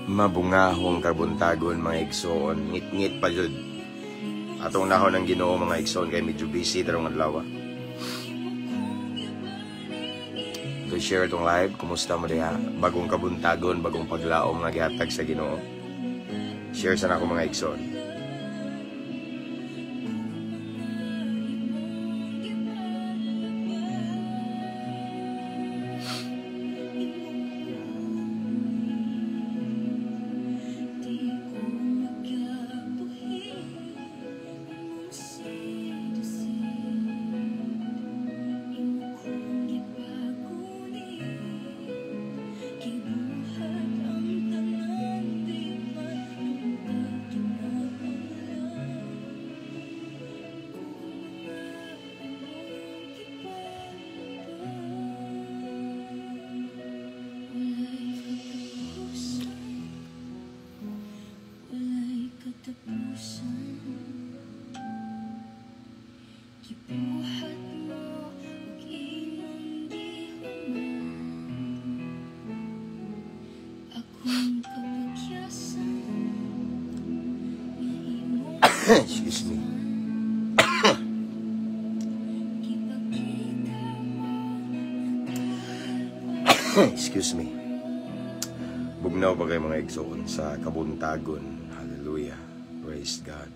Mabungahong kabuntagon, mga igsoon, ngit-ngit pa jud. Atong nahon ang Ginoo, mga igsoon, kay medyo busy tarong adlaw. To share itong live, kumusta mo diha? Bagong kabuntagon, bagong paglaom nga gihatag sa Ginoo. Share sa nako, mga igsoon. Excuse me. Excuse me. Bugnaw ba kayo, mga igsoon, sa kabuntagon? Hallelujah. Praise God.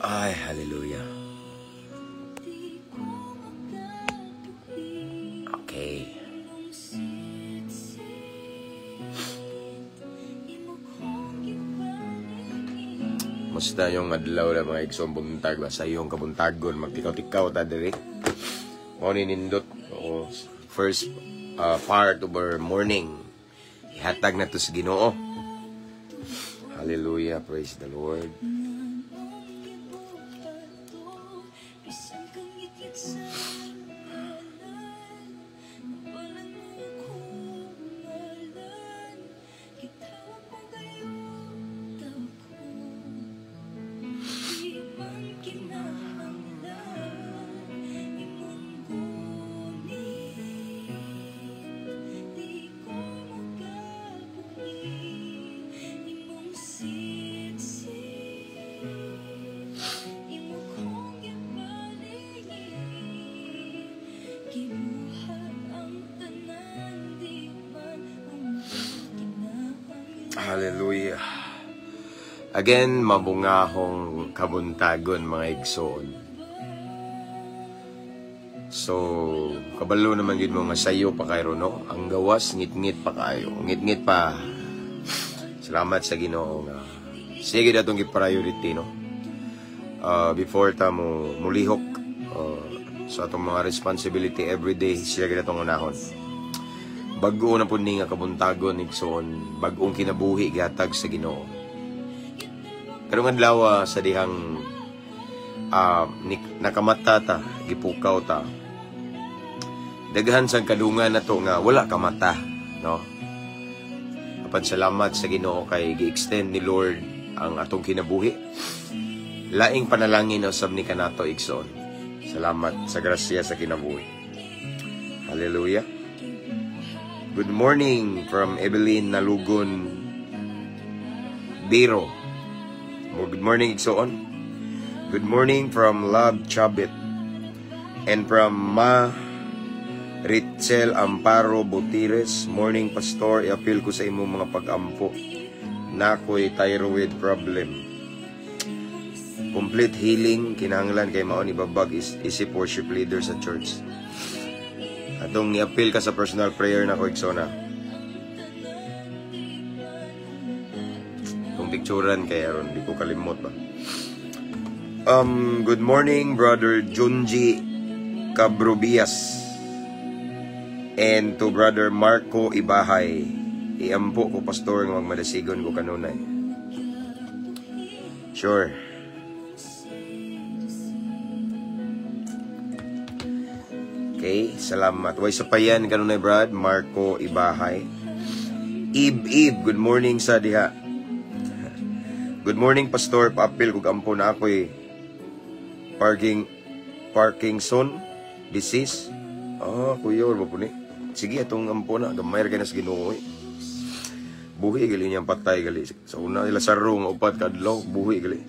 Ay, hallelujah. Okay. Musta yung adlaw na, mga igsoon, buntag ba? Sa iyong kabuntagon, magtikaw-tikaw ta diri. Mao ni nindot. Oo, first part of our morning. Ihatag na to sa Ginoo. Hallelujah, praise the Lord. Hallelujah. Again, mabungahong kabuntagon, mga igsoon. So, kabalo naman gid mo nga sayo pa kayo, no? Ang gawas, ngit-ngit pa kayo. Ngit-ngit pa. Salamat sa Ginoo nga. Sige datong gi-priority, no? Before ta mo mulihok sa atong mga responsibility everyday, siya gid atong unahon. Bag-o na pud ni nga kabuntagon, igsoon, bag-ong kinabuhi gihatag sa Ginoo. Karong adlaw sa dihang nakamata ta, gipukaw ta. Daghan sang kadungan nato nga wala ka mata, no? Apan salamat sa Ginoo kay gi-extend ni Lord ang atong kinabuhi. Laing panalangin usab ni kanato, igsoon. Salamat sa grasya sa kinabuhi. Hallelujah. Good morning from Evelyn Nalugon Biro. Well, good morning, igsoon. Good morning from Love Chabit and from Ma Ritzel Amparo Butires. Morning, Pastor. I-appeal ko sa imong mga pag-ampo. Nakoy thyroid problem. Complete healing kinahanglan kay mao ni babag isip worship leader sa church. Atong i-appeal ka sa personal prayer na ko, igsoon. Itong picturean kay aron di ko kalimot ba. Good morning, Brother Junji Cabrobias and to Brother Marco Ibahay. Iampo ko, Pastor, nga magmadasigon ko kanunay. Sure. Okay, salamat. Way sa payan kanunay, Brad, Marco Ibahay. Ib Ib, good morning sa diha. Good morning, Pastor, paapil kog ampo na ako'y Parkinson disease. Ah, kuya, ba po ni? Sige, atong ampo na gamay ra kay na sa Ginoo eh. Buhi gali niyang patay gali. Sa una ila saro nga 4 ka adlaw, buhi gali.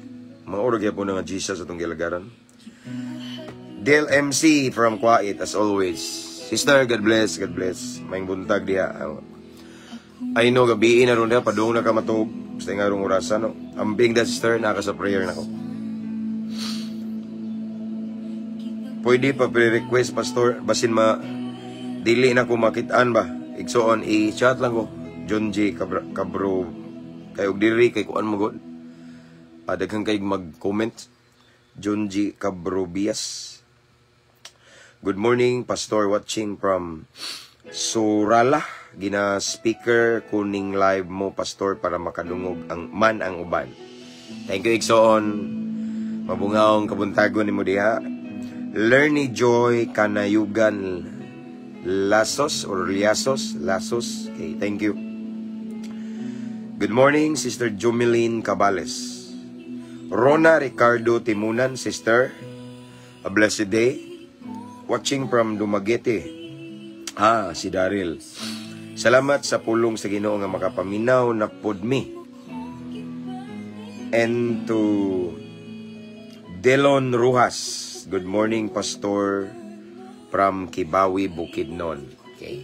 Mga oro gyapon na nga Jesus atong gilagaran. Del MC from Kuwait as always. Sister, God bless, God bless. Maayong buntag diha. I know gabi na ron diha, padung na ka matug. Basta nga rong orasan, no. Ambing da, sister, naka sa prayer nako. Pwede pa pre-request, Pastor, basin ma dili na ko makitaan ba. Igsoon i-chat lang ko. John J. Cabro kay og diri kay kuan mo god. Daghan kay mag-comment. John G. Cabrobias. Good morning, Pastor, watching from Surala. Gina speaker kuning live mo, Pastor, para makadungog ang man ang uban. Thank you, igsoon. Mabungawong kabuntagon nimo diha. Lerny Joy Kanayugan Lasos or Liasos, Lasos. Okay, thank you. Good morning, Sister Jumeline Cabales. Rona Ricardo Timunan, sister. A blessed day. Watching from Dumaguete. Ah, si Daryl. Salamat sa pulong sa Ginoo nga makapaminaw na pod mi. And to Delon Rujas. Good morning, Pastor, from Kibawi, Bukidnon. Okay.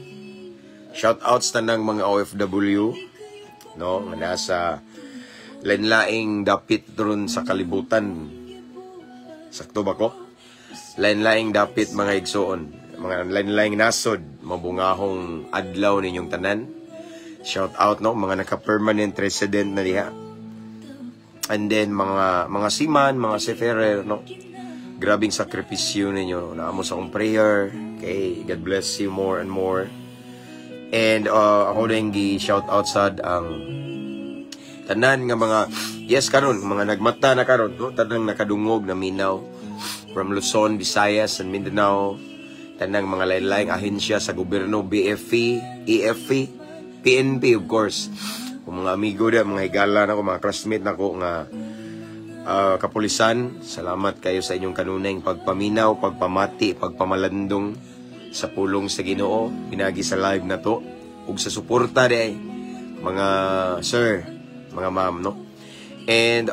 Shout outs tanang mga OFW, no, nga nasa lain-laing dapit ron sa kalibutan. Sakto ba ko? Lain-laing dapit, mga igsoon, mga lain-laing nasod, mabungahong adlaw ninyong tanan. Shout out, no, mga naka-permanent resident na diha. And then mga seaman, mga seafarer, no. Grabing sakripisyo ninyo, no? Naamo sa akong prayer. Okay, God bless you more and more. And ako din gi shout out sad ang tanan nga mga, yes, karon mga nagmata na karon, no, tanang nakadungog na minaw from Luzon, Visayas and Mindanao, tanang mga lain-laing ahensya sa gobyerno, BFP, EFP, PNP, of course. Kung mga amigo da, mga higala nako, mga classmate nako nga kapulisan, salamat kayo sa inyong kanunay pagpaminaw, pagpamati, pagpamalandong sa pulong sa Ginoo pinagi sa live na to ug sa suporta di mga sir, mga ma'am, no. And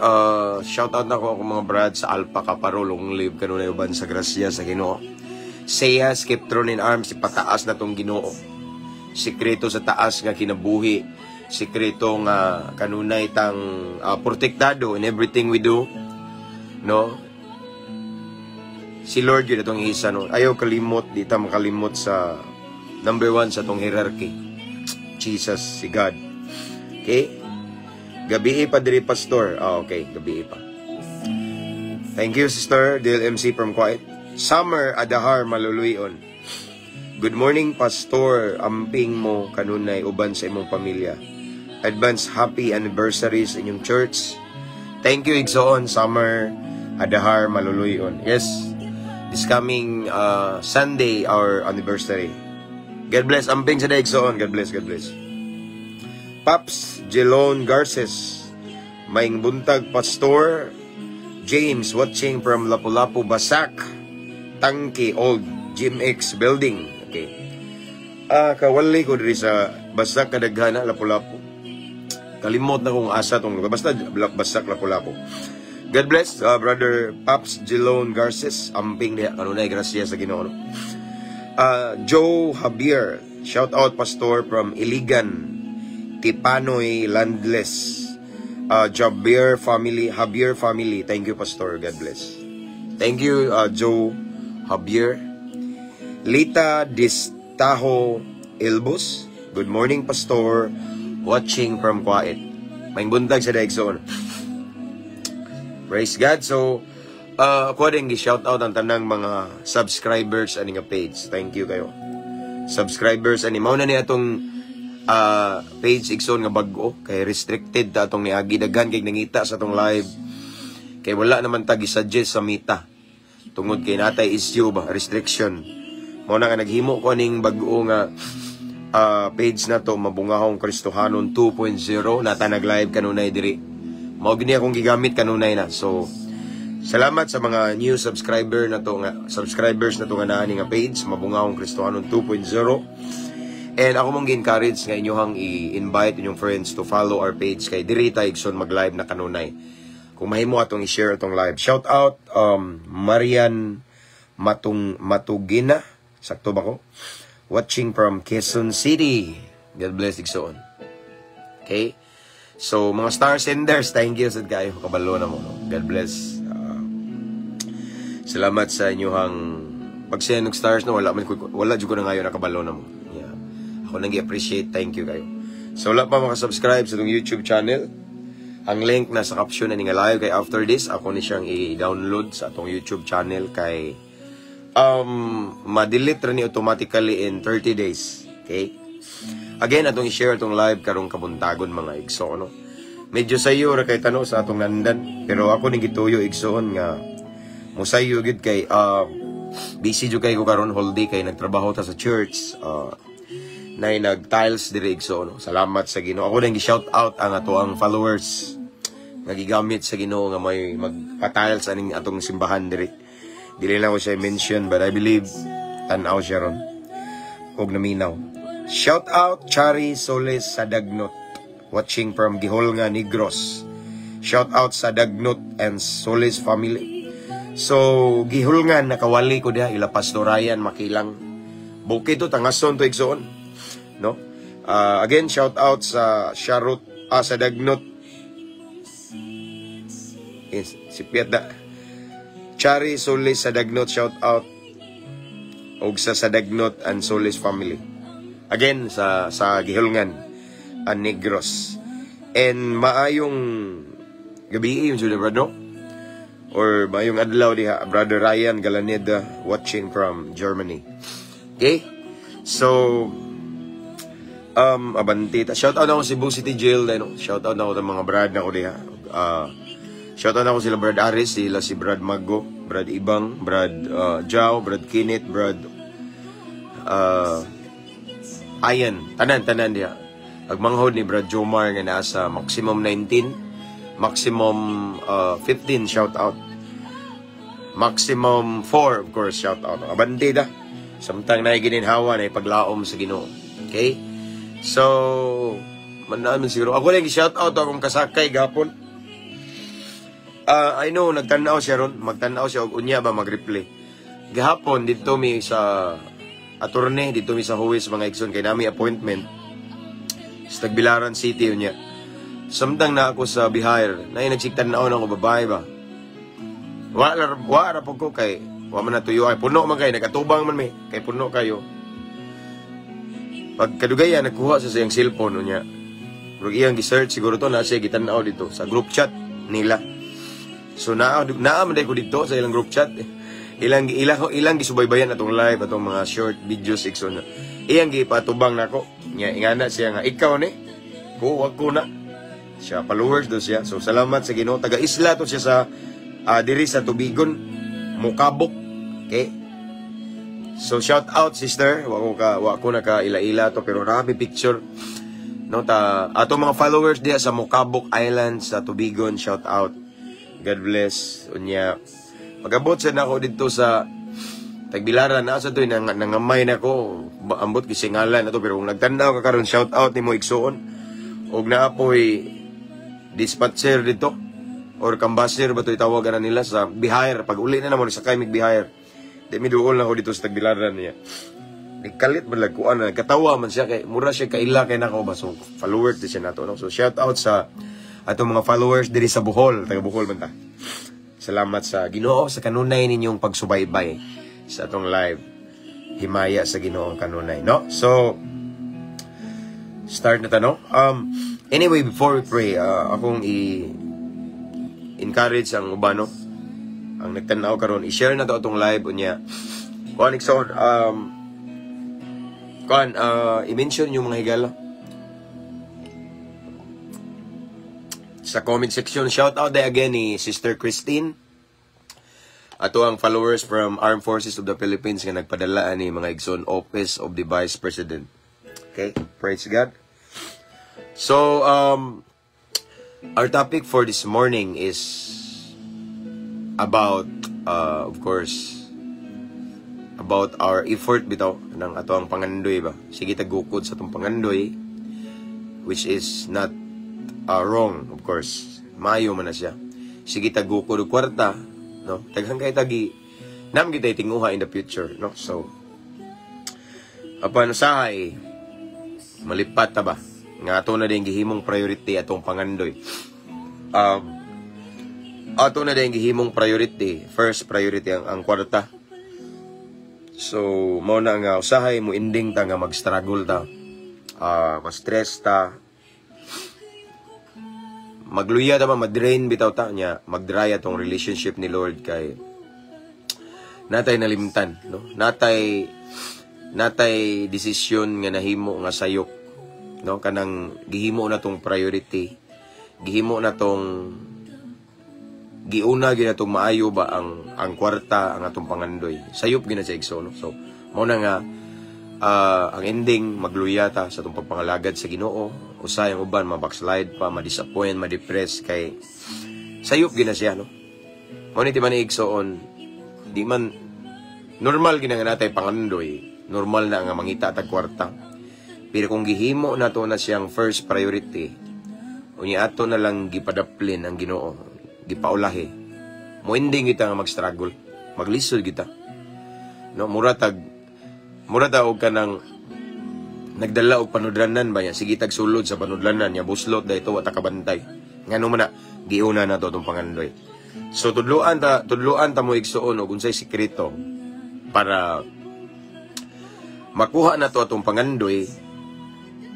shout out na ko akong mga brad sa Alpha Kaparo, long live kanunay uban sa grasya sa Ginoo. Seyas keep throne in arms, ipataas na tong Ginoo. Sikreto sa taas nga kinabuhi, sikreto nga kanunay tang protektado in everything we do, no. Si Lord yun itong isa, no. Ayaw kalimot, di ta makalimot sa number one sa tong hierarchy. Jesus, si God. Okay? Gabi pa diri, Pastor. Ah, okay, gabi pa. Thank you, Sister DLMC from Kuwait. Summer Adahar Maluluyon. Good morning, Pastor. Amping mo kanunay uban sa imong pamilya. Advance happy anniversary sa inyong church. Thank you, Igsoon Summer Adahar Maluluyon. Yes, this coming Sunday, our anniversary. God bless. Amping sa Igsoon. God bless, God bless. Paps Jelon Garces. Maayong buntag, Pastor James, watching from Lapu-Lapu, Basak, Tangke, Old Gym X Building. Okay. Ah, kawali ko diri sa Basak kadaghana, Lapu-Lapu. Kalimot na kung asa tong lugar. Basta Basak, Lapu-Lapu. God bless, Brother Paps Jelon Garces. Amping diha kanunay grasya sa Ginoo. No? Joe Javier, shout out, Pastor, from Iligan, Tipanoy Landless. Javier family, Javier family. Thank you, Pastor. God bless. Thank you, Joe Javier. Lita Distajo Elbus. Good morning, Pastor. Watching from Kuwait. Maayong buntag sa Daigsoon. Praise God. So, ako din gi-shout out ang tanang mga subscribers ani nga page. Thank you kayo. Subscribers ani mao na ni atong page, igsoon, nga bag-o kay restricted ta atong niagi. Daghan kay nangita sa atong live kay wala naman ta gi-suggest sa Meta tungod kay natay issue ba, restriction. Mao na nga naghimo ko aning bag-o nga page na to, Mabungahong Kristohanon 2.0. Nata nag-live kanunay diri, mao gini akong gigamit kanunay na. So salamat sa mga new subscriber na to nga subscribers na to nga naa ni nga page, Mabungahong Kristohanon 2.0. And ako mong gi-encourage nga inyohang i-invite inyong friends to follow our page kay diri ta, igsoon, mag-live na kanunay. Kung mahimo, atong i-share atong live. Shout out Marian Matung Matugina. Sakto ba ko? Watching from Quezon City. God bless, igsoon. Okay? So, mga star senders, thank you sad kayo. Kabalo na mo. No? God bless. Salamat sa inyong pag-send og stars, no. Wala man ko, wala jud ko na ngayon nakabalo na mo. Yeah. Ako nang gi-appreciate. Thank you kayo. So wala pa maka-subscribe sa atong YouTube channel. Ang link na sa caption na ni nga live kay after this ako ni siyang i-download sa atong YouTube channel kay ma-delete ra ni automatically in 30 days. Okay? Again, atong i-share atong live karong kabuntagon, mga igsoon, no. Medyo sayo ra kay tano sa atong nandan, pero ako ning gituyo, igsoon, nga musayo gyud kay busy jud kay ko karon, whole day, kay nagtrabaho ta sa church. Nay nag-tiles diri, igsoon, no. Salamat sa Ginoo. Ako nang gi-shout out ang atoang followers nga gigamit sa Ginoo nga may magpa-tiles aning atong simbahan diri. Dili lang ko siya mention, but I believe tan-aw siya ron og naminaw. Shout out Chari Solis sa Dagnot, watching from Giholga, Negros. Shout out sa Dagnot and Solis family. So Giholngan, nakawali ko diha ila Pastor Ryan Makilang. Bukid to, tangason to, igsoon. No? Again, shout out sa Sharot sa Dagnot. Yes, si Piat. Chari Solis sa Dagnot, shout out og sa Dagnot and Solis family. Again, sa Gihulngan, ang Negros. And maayong gabi yung Julia, brad, no? Or maayong adlaw diha, Brother Ryan Galaneda, watching from Germany. Okay? So, abanti ta. Shout out ako Cebu City Jail, no? Shout out ako ng mga brad na ko diha. Shout out ako sila Brad Aris, sila si Brad Mago, Brad Ibang, Brad Jao, Brad Kinit, Brad Ayan, tanan tanan diha. Agmanghod ni Brad Jomar nga nasa maximum 19, maximum 15, shout out. Maximum 4, of course, shout out. Abante da. Samtang na gininhawa na ipaglaom sa Ginoo. Okay? So, man siguro. Ako lang shout out akong kasakay gapon. I know, nagtanaw siya ron. Magtanaw siya og unya ba mag-replay. Gahapon, dito mi sa attorney, dito mi sa huwis, mga igsoon, kay nami appointment sa Tagbilaran City unya. Samtang na ako sa Bihar, na nagsigtan-aw na ako babae ba. Wa ra po ko kay wa man natuyo ay puno man kay nagatubang man mi kay puno kayo. Pag kadugayan, nagkuha sa siyang cellphone unya. Murag iyang gi-search siguro to na siya gitan-aw dito sa group chat nila. So naa naa man ko dito sa ilang group chat. Ilang ilang gisubaybayan atong live, atong mga short videos, igsoon na. Iyang gipatubang nako. Nya ingana siya nga ikaw ni ko wag ko na. Siya followers do siya. So salamat sa Ginoo, taga isla to siya sa diri sa Tubigon, Mukabok. Okay? So shout out, sister, wa ko naka ila-ila to pero rami picture. No ta ato mga followers diha sa Mukabok Island sa Tubigon, shout out. God bless. Unya pagabot sa nako dito sa Tagbilaran na sa to nang nangamay na ko, ambot gisingalan na to, pero kung nagtan-aw ka karon, shout out nimo, igsuon, og naa poy dispatcher dito or kambasir ba to itawag na nila sa Bihar. Pag uli na namo, sakay mig Bihar, di mi duol na ko dito sa Tagbilaran niya. Nagkalit man lagkuan na nagkatawa man siya kay mura siya kaila kay nako ba. So follower di siya nato, no? So shout out sa atong mga followers diri sa Bohol, taga Bohol man ta. Salamat sa Ginoo sa kanunay ninyong pagsubaybay sa atong live. Himaya sa Ginoo kanunay, no? So start na ta, no? Anyway, before we pray, akong i encourage ang uban, no? Ang nagtan-aw karon, i-share na to atong live unya. Kuan, igsoon, kuan, i-mention yung mga higala. Sa comment section, shout out day again ni Sister Christine. Ato ang followers from Armed Forces of the Philippines nga nagpadala ani, mga igsoon, Office of the Vice President. Okay, praise God. So, our topic for this morning is about, of course, about our effort bitaw ng ato ang pangandoy ba. Sige tagukod sa atong pangandoy, which is not wrong, of course. Maayo man na siya. Sige tagukod og kwarta, no? Daghan kay tagi nam gitay tinguha in the future, no? So, apan usahay malipat ta ba nga ato na din gihimong priority atong pangandoy. Ato na din gihimong priority, first priority ang kwarta. So, mao na nga usahay mo ending ta nga mag-struggle ta. Ma-stress ta. Magluya ta ba, ma-drain bitaw ta niya, mag-dry atong relationship ni Lord kay natay nalimtan, no? Natay desisyon nga nahimo nga sayop, no? Kanang gihimo na tong priority, gihimo na tong giuna gyud natong maayo ba ang kwarta, ang atong pangandoy. Sayop gyud na siya, igsoon, no? So mao na nga ang ending magluya ta sa atong pagpangalagad sa Ginoo. Usay ang uban ma-backslide pa, ma-disappoint, ma-depress kay sayop gyud na siya, no? Mao ni ti man, igsoon, di man normal gyud nga natay pangandoy, normal na nga mangita tag kwarta. Pero kung gihimo na to na siyang first priority, unya ato na lang gipadaplin ang Ginoo, gipaulahi, mo ending kita nga mag-struggle, maglisod kita, no? Mura ta og kanang nagdala og panudlanan ba niya, sige tag sulod sa panudlanan niya, buslot dahito, wa ta kabantay. Ngano man na giuna na to atong pangandoy. So tudloan ta mo, igsuon, og unsay sekreto para makuha na to atong pangandoy,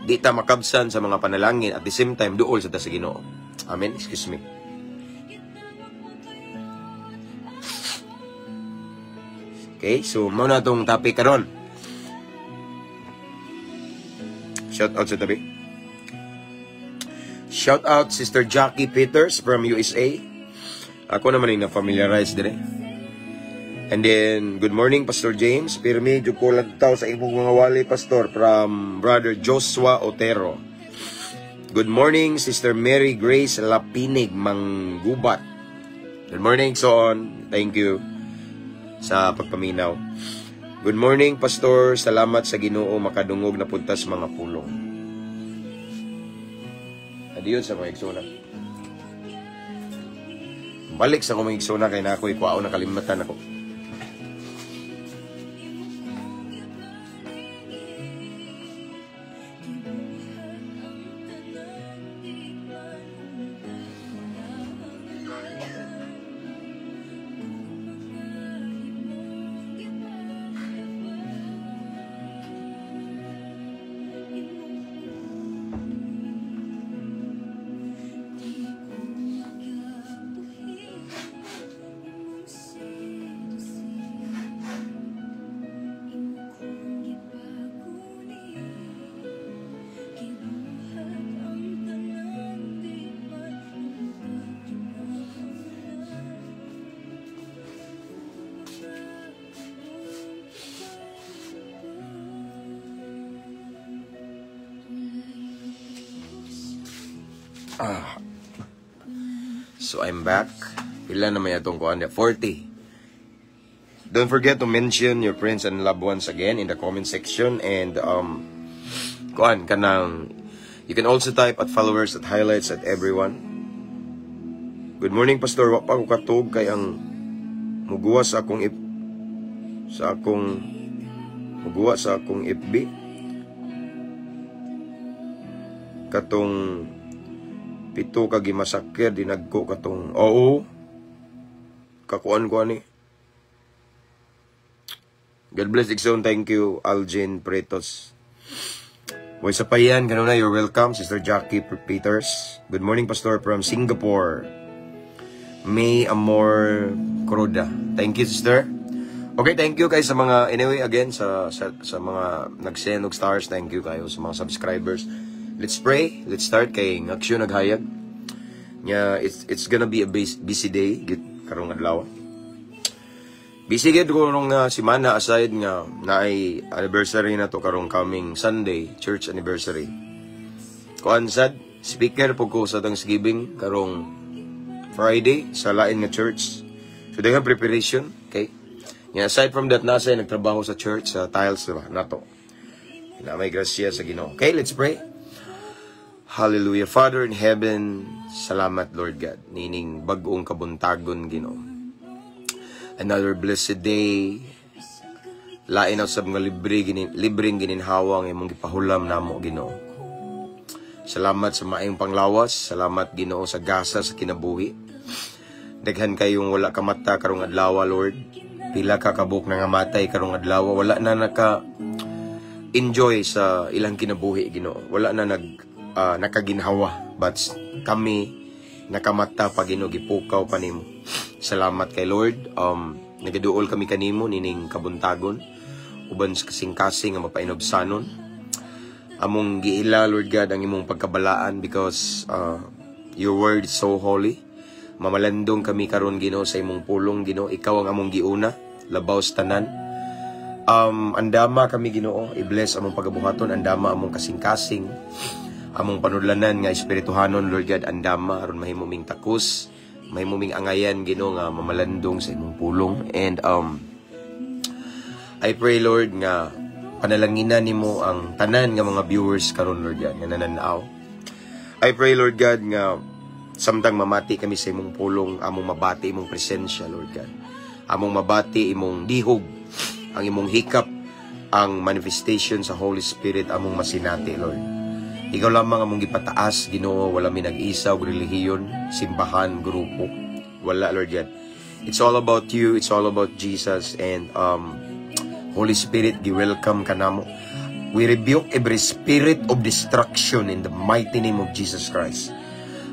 di ta makabsan sa mga panalangin, at the same time duol sa ta sa Ginoo. Amen. Excuse me. Okay, so mao na atong topic karon. Shout out sa tabi. Shout out Sister Jackie Peters from USA. Ako naman yung na-familiarize dire. And then, good morning, Pastor James. Pirmi, jud ko lantaw sa imong mga wali, Pastor, from Brother Joshua Otero. Good morning, Sister Mary Grace Lapinig Manggubat. Good morning, so on. Thank you sa pagpaminaw. Good morning, Pastor. Salamat sa Ginoo makadungog na punta sa mga pulong. Adiyon sa mga igsuna. Balik sa mga igsuna kay na ako ikuao na kalimatan ako. Ah. So I'm back. Pila na may atong kuan? 40. Don't forget to mention your friends and loved ones again in the comment section and kuan kanang you can also type at followers, at highlights, at everyone. Good morning, Pastor, wa pa ko katug kay ang muguwa sa akong if, sa akong muguwa sa akong FB katong pito ka gimasakir dinagko katong, oo, kakuan ko ani. God bless, igsoon. Thank you, Algin Pretos. Boy sa payan kanuna, you're welcome, Sister Jackie Peters. Good morning, Pastor, from Singapore, May Amor Cruda. Thank you, sister. Okay, thank you guys sa mga, anyway, again sa mga nag-send og stars, thank you kayo sa mga subscribers. Let's pray. Let's start kay aksyon naghayag. Nya it's gonna be a busy day gid karong adlaw. Busy gid ko karong simana, aside nga naay anniversary na to karong coming Sunday, church anniversary. Kuan sad, speaker po ko sa Thanksgiving karong Friday sa lain nga church. So daghang preparation, okay? Yeah, aside from that, nasa nagtrabaho sa church sa tiles, diba? Nato. Na may grasya sa Ginoo. Okay, let's pray. Hallelujah. Father in heaven, salamat, Lord God. Nining bag-ong kabuntagon, Ginoo. Another blessed day. Lain na sab nga libre ginin, libreng gininhawa ang imong gipahulam namo, Ginoo. Salamat sa maayong panglawas, salamat, Ginoo, sa gasa sa kinabuhi. Daghan kayong wala kamata karong adlaw, Lord. Pila ka kabuk na nga matay karong adlaw, wala na naka enjoy sa ilang kinabuhi, Ginoo. Wala na nakaginhawa, but kami nakamata pa, Ginoo, gipukaw pa nimo. Salamat kay Lord. Nagaduol kami kanimo nining kabuntagon uban sa kasing-kasing nga mapainobsanon. Among giila, Lord God, ang imong pagkabalaan because your word is so holy. Mamalandong kami karon, Ginoo, sa imong pulong, Ginoo. Ikaw ang among giuna labaw sa tanan. Andama kami, Ginoo, i-bless among pagabuhaton, andama among kasing-kasing, among panudlanan nga espirituhanon, Lord God, andama aron mahimo ming takos, mahimo ming angayan, Ginoo, nga mamalandong sa imong pulong. And I pray, Lord, nga panalanginan nimo ang tanan nga mga viewers karon, Lord God, nga nananaw. I pray, Lord God, nga samtang mamati kami sa imong pulong, among mabati imong presensya, Lord God. Among mabati imong dihog, ang imong hikap, ang manifestation sa Holy Spirit among masinati, Lord. Ikaw lamang among gipataas, Ginoo, wala mi nag-isa og relihiyon, simbahan, grupo. Wala, Lord God. It's all about you, it's all about Jesus, and Holy Spirit, gi-welcome ka namo. We rebuke every spirit of destruction in the mighty name of Jesus Christ.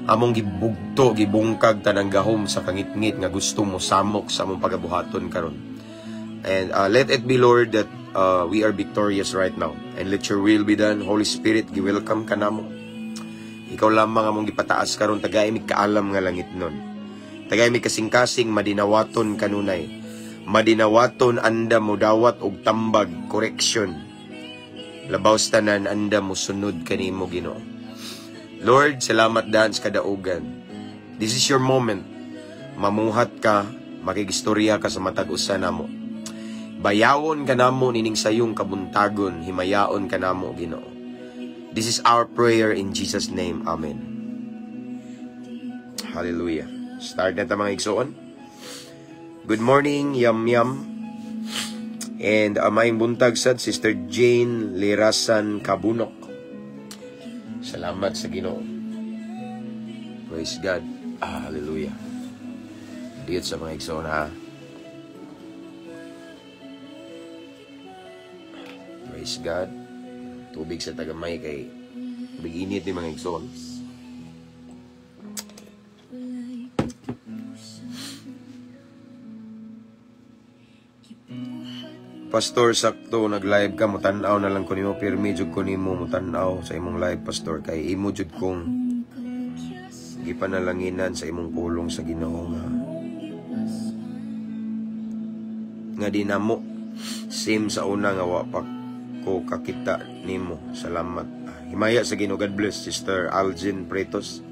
Among gibugto, gibungkag tanang gahom sa kangitngit nga gusto mo samok sa among pagabuhaton karon. And let it be, Lord, that we are victorious right now. And let your will be done. Holy Spirit, gi-welcome ka namo. Ikaw lamang among gipataas karon, tagay mi kaalam nga langit nun. Tagay mi kasing-kasing madinawaton kanunay. Madinawaton anda mo dawat og tambag, correction. Labaw sa tanan, anda mo sunod kanimo, Ginoo. Lord, salamat daan sa kadaugan. This is your moment. Mamuhat ka, makigistorya ka sa matag usa namo. Bayawon ka namo nining sayong kabuntagon, himayaon ka namo, Ginoo. This is our prayer in Jesus' name. Amen. Hallelujah. Start na ta, mga igsoon. Good morning, yum yum. And maayong buntag sad, Sister Jane Lirasan Kabunok. Salamat sa Ginoo. Praise God. Hallelujah. Dito sa mga igsoon ha. Praise God. Tubig sa tagamay kay biginit ni mga igsoon. Wala'y katapusan. Gibuhat Pastor, sakto nag-live ka, mutan-aw na lang ko nimo, pirmi jud ko nimo mutan-aw sa imong live, Pastor, kay imo jud kong kalagyasan gipanalanginan sa imong pulong sa Ginoo nga gipasan. Nga di namo same sa una nga wa pa ko kakita nimo. Salamat. Ah, himaya sa Ginoo. God bless, Sister Algin Pretos.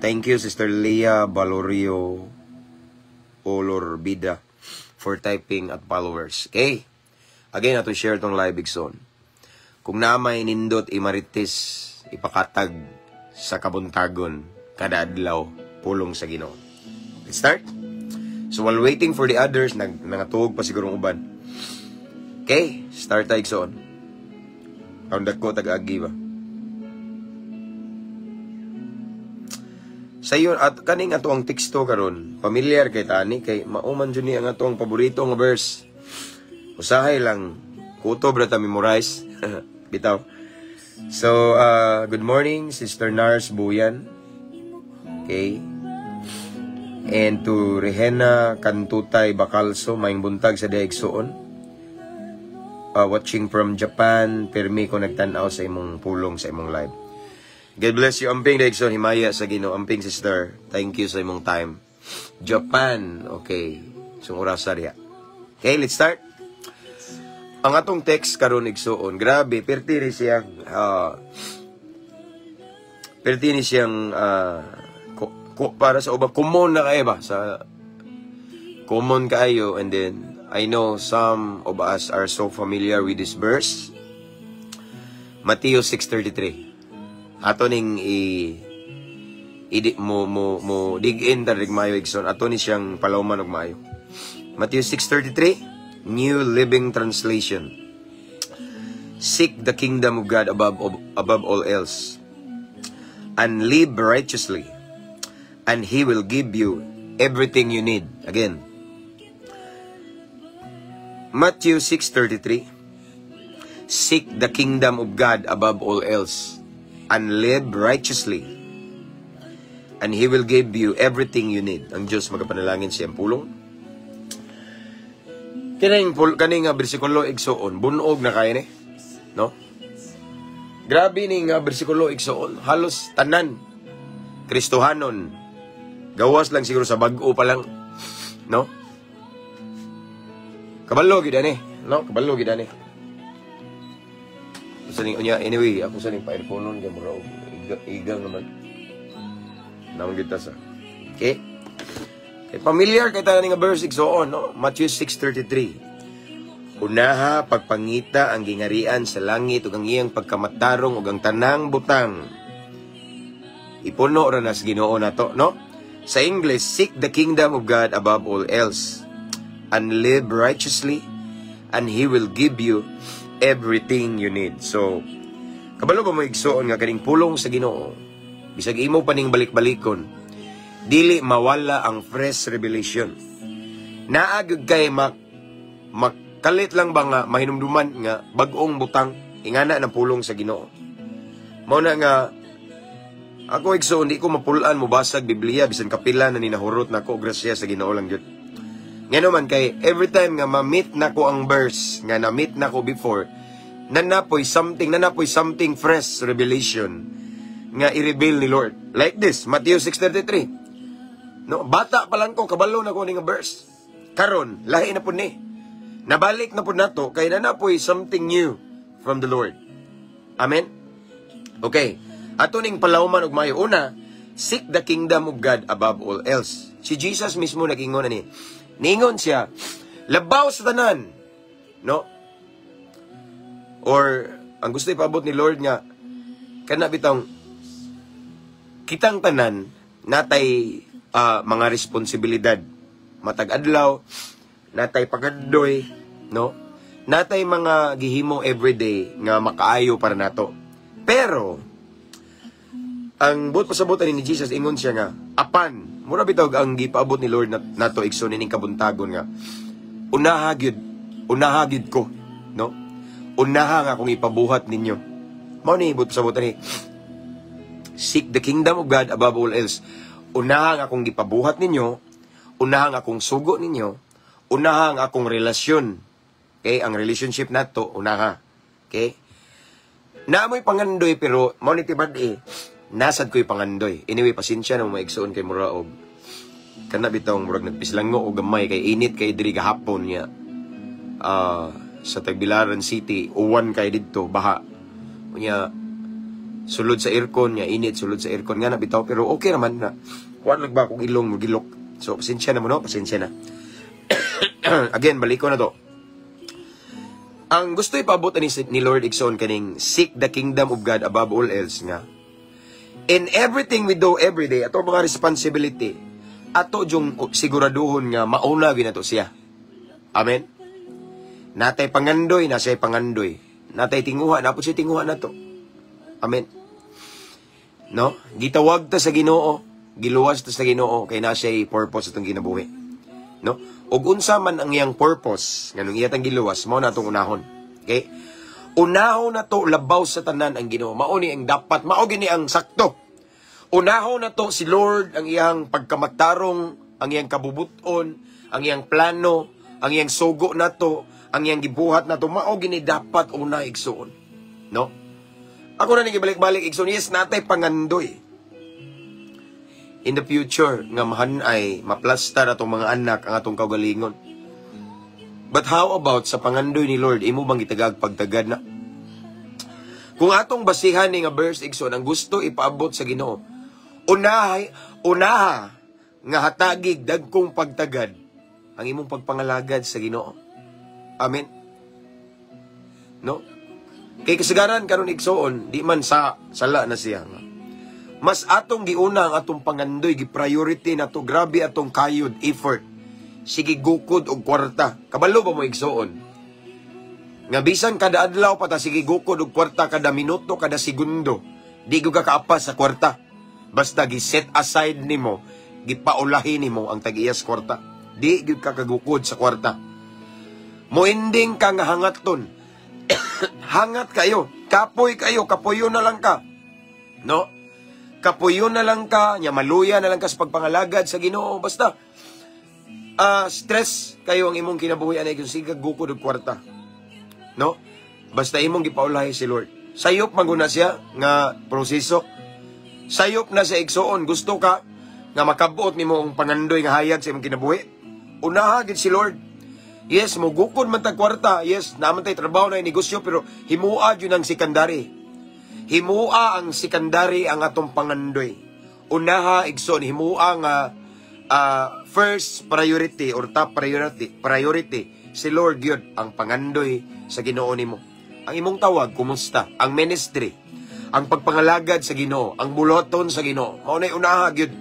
Thank you, Sister Leah Valorio Olorbida, for typing at followers. Okay, again, ato share tong live, igsoon. Kung naa may nindot imarites, ipakatag sa kabuntagon kada adlaw, pulong sa Ginoo. Let's start. So while waiting for the others, nangatuog pa siguro ang uban. Okay, start tayo, igsoon. Ang dagko tag-agi ba? Sa iyo at kaning ato ang teksto karon, familiar kay tani kay mao man jud ni ang ato ang paborito nga verse. Usahay lang kutob ra ta memorize. Bitaw. So, good morning, Sister Nars Buyan. Okay. And to Rehena Kantutay Bacalso, maayong buntag sa Daigsuon. Watching from Japan, pirmi ko nagtan-aw sa imong pulong sa imong live. God bless you. Amping, Dexon. Himaya sa Ginoo. Amping, sister. Thank you sa imong time. Japan. Okay. So, orasa diha. Okay, let's start. Ang atong text karon, igsuon, grabe, perti ni siyang para sa uban common na kaayo ba sa common kaayo, and then I know some of us are so familiar with this verse, Matthew 6:33. Ato ning i idi mo mo mo dig in ta mayo, igsoon. Ato ni siyang palawman og maayo. Matthew 6:33, New Living Translation: "Seek the kingdom of God above all else and live righteously, and He will give you everything you need." Again, Matthew 6:33: "Seek the kingdom of God above all else and live righteously, and He will give you everything you need." Ang Diyos magapanalangin siyang pulong. Kaning nga bersikulo, igsuon, bunog na kaayo ni. No? Grabe ni nga bersikulo, igsuon, halos tanan Kristohanon. Gawas lang siguro sa bag-o pa lang, no? Kabalo gid ani, no? Kabalo gid ani. Sa ning unya, anyway, ako sa ning pa-earphone kay mura og igang naman. Naman gid ta sa. Okay? Okay, familiar kay tayo nga verse, igsoon, no? Matthew 6:33. Unaha pagpangita ang gingarian sa langit ug ang iyang pagkamatarong, ug ang tanang butang ipuno ra nas Ginoo nato, no? Sa English, "Seek the kingdom of God above all else and live righteously, and He will give you everything you need." So, kabalo ba mo, igsuon, nga kaning pulong sa Ginoo, bisag imo pa ning balik-balikon, dili mawala ang fresh revelation. Naa gyud kay makalit lang ba nga mahinumduman nga bag-ong butang ingana ng pulong sa Ginoo. Mao na nga ako, igsoon, di ko mapulan mobasag Biblia bisan kapila na ni nahurot nako, grasya sa Ginoo lang gyud. Ngano man kay every time nga ma-meet nako ang verse nga na-meet nako before, nanapoy something fresh revelation nga i-reveal ni Lord. Like this, Matthew 6:33. No, bata pa lang ko, kabalo na ko ni nga verse. Karon, lahi na pud ni. Nabalik na pud nato kay nanapoy something new from the Lord. Amen. Okay. Ato ning palawman og maayo. Una, seek the kingdom of God above all else. Si Jesus mismo nag-ingon ani. Ningon siya, labaw sa tanan. No? Or ang gusto ipaabot ni Lord nga kana bitong kitang tanan natay mga responsibilidad matag adlaw, natay pagandoy, no? Natay mga gihimo everyday nga makaayo para nato, pero ang buot pasabot ani ni Jesus, ingon siya nga apan mura bitaw ang gipaabot ni Lord nato, igsoon, ining kabuntagon nga unaha gyud ko, no? Unaha nga akong ipabuhat ninyo. Mao ni buot pasabot ani, seek the kingdom of God above all else. Unaha nga akong gipabuhat ninyo, unaha nga akong sugo ninyo, unaha ang akong relasyon. Okay, ang relationship nato unaha. Okay? Naamoy pangandoy, pero mao ni tibad eh. Nasad ko'y pangandoy. Anyway, pasensya na mo, maigsoon, kay mura og kana bitawng murag nagpislango og gamay kay init kay diri gahapon niya. Sa Tagbilaran City, uwan kay didto, baha. Unya sulod sa aircon niya, init sulod sa aircon nga na bitaw, pero okay naman na. Kuan lang ba akong ilong mo gilok. So pasensya na mo, no, pasensya na. Again, balik ko na to. Ang gusto ipaabot ni Lord, igsoon, kaning seek the kingdom of God above all else nga in everything we do every day, ato mga responsibility, ato yung siguraduhon nga mauna ginato siya. Amen? Natay pangandoy, nasa pangandoy. Natay tinguha, napod siya tinguha nato. Amen? No? Gitawag ta sa Ginoo, giluwas ta sa Ginoo kay na siya purpose atong kinabuhi. No? Ug unsa man ang iyang purpose nganong iya tang giluwas, mao na atong unahon. Okay? Unahon na to labaw sa tanan ang Ginoo. Mao ni ang dapat, mao gini ang sakto. Unahon na to si Lord, ang iyang pagkamatarong, ang iyang kabubuton, ang iyang plano, ang iyang sugo nato, ang iyang gibuhat nato, mao gini dapat una, igsuon. No? Ako na ning ibalik-balik, igsoon. Yes, naa tay pangandoy in the future nga mahanay, maplastar atong mga anak ang atong kaugalingon. But how about sa pangandoy ni Lord, imo bang gitagag pagtagad na? Kung atong basihan ni nga verse, igsoon, ang gusto ipaabot sa Ginoo, unahay, unaha nga hatagig dagkong pagtagad ang imong pagpangalagad sa Ginoo. Amen. No? Kay kasagaran karon, igsoon, di man sa sala na siya nga mas atong giuna ang atong pangandoy, gi-priority nato, grabe atong kayod, effort. Sige gukod og kwarta. Kabalo ba mo, igsoon, nga bisan kada adlaw pa ta sige gukod og kwarta, kada minuto, kada segundo, di gyud ka kaapas sa kwarta? Basta gi-set aside nimo, gipaulahi nimo ang tag-iyas kwarta. Di gyud ka kagukod sa kwarta. Moending ka nga hangaton. Hangat kayo. Kapoy kayo, kapuyo na lang ka. No? Kapuyo na lang ka, nya maluya na lang ka sa pagpangalagad sa Ginoo. Basta stress kayo ang imong kinabuhi anay kung sige gukod og kwarta. No? Basta imong gipaulahi si Lord. Sayop man guna siya nga proseso. Sayop na sa, igsoon, gusto ka nga makabot nimo ang pangandoy nga hayag sa imong kinabuhi. Unaha gid si Lord. Yes, mo gukod man tag kwarta. Yes, naa man tay trabaho na negosyo, pero himua jud ang secondary. Himua ang secondary ang atong pangandoy. Unaha, igsoon, himua nga first priority or top priority priority si Lord gyud, ang pangandoy sa Ginoo nimo. Ang imong tawag, kumusta? Ang ministry, ang pagpangalagad sa Ginoo, ang buloton sa Ginoo. Mao nay unaha gyud.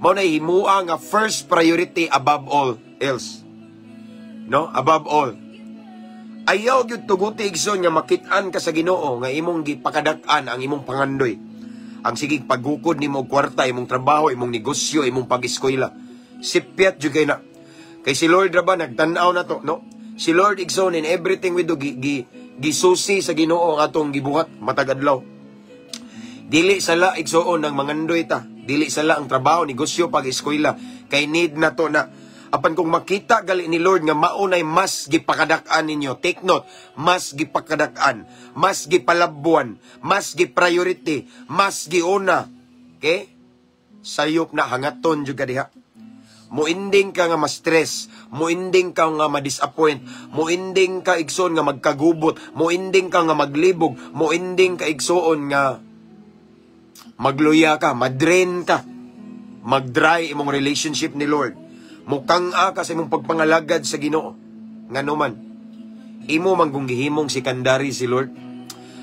Mao nay himua nga first priority above all else. No? Above all. Ayaw gyud tuguti, igsoon, nga makit-an ka sa Ginoo nga imong gipakadak-an ang imong pangandoy. Ang sigig paggukod nimo og kwarta, imong trabaho, imong negosyo, imong pag-eskwela. Sipyat jud kay na. Kay si Lord ra ba nagtan-aw na to, no? Si Lord, igsoon, in everything we do, gisusi sa Ginoo ang atong gibuhat matag adlaw. Dili sala, igsoon, ng mangandoy ta. Dili sala ang trabaho, negosyo, pag-eskwela. Kay need na to na. Apan kung makita gali ni Lord nga maunay mas gipakadak-an ninyo, take note, mas gipakadak-an, mas gipalabuan, mas gipriority, mas giuna. Okay? Sayop na, hangaton jud ka diha. Muinding ka nga ma-stress, muinding ka nga ma-disappoint, muinding ka, igsoon, nga magkagubot, muinding ka nga maglibog, muinding ka, igsoon, nga magluya ka, madrain ka, mag-dry imong relationship ni Lord. Mukang-a ka sa imong pagpangalagad sa Ginoo. Ngano man, imo man kung gihimong secondary si Lord.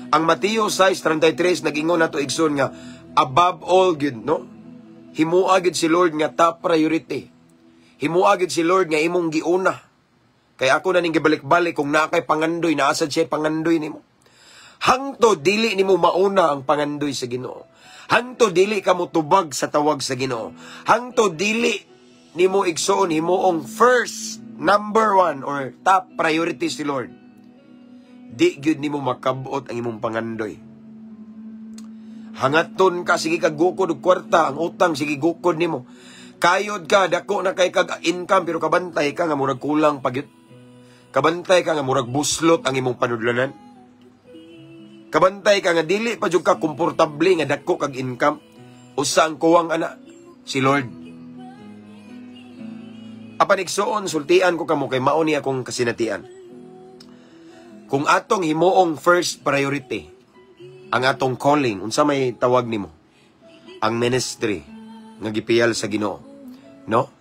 Ang Mateo 6:33 nag-ingon nato, igsoon, nga above all gyud, no? Himua gyud si Lord nga top priority. Himua gyud si Lord nga imong giuna. Kay ako na ning gibalik-balik, kung naa kay pangandoy, naa sad siya pangandoy nimo. Hangto dili nimo mauna ang pangandoy sa Ginoo. Hangto dili ka motubag sa tawag sa Ginoo. Hangto dili nimo, igsoon, himuong first, number one or top priority si Lord. Di gyud nimo makabot ang imong pangandoy. Hangaton ka, sige kag gukod og kwarta, ang utang sige gukod nimo. Kayod ka, dako na kay kag income, pero kabantay ka nga murag kulang pa gyud. Kabantay ka nga murag buslot ang imong panudlanan. Kabantay ka nga dili pa jud ka komportable nga dako kag income. Usa ang kuwang ana? Si Lord. Apan, igsoon, sultian ko kamo kay mao ni akong kasinatian. Kung atong himuong first priority ang atong calling, unsa may tawag nimo? Ang ministry nga gipiyal sa Ginoo. No?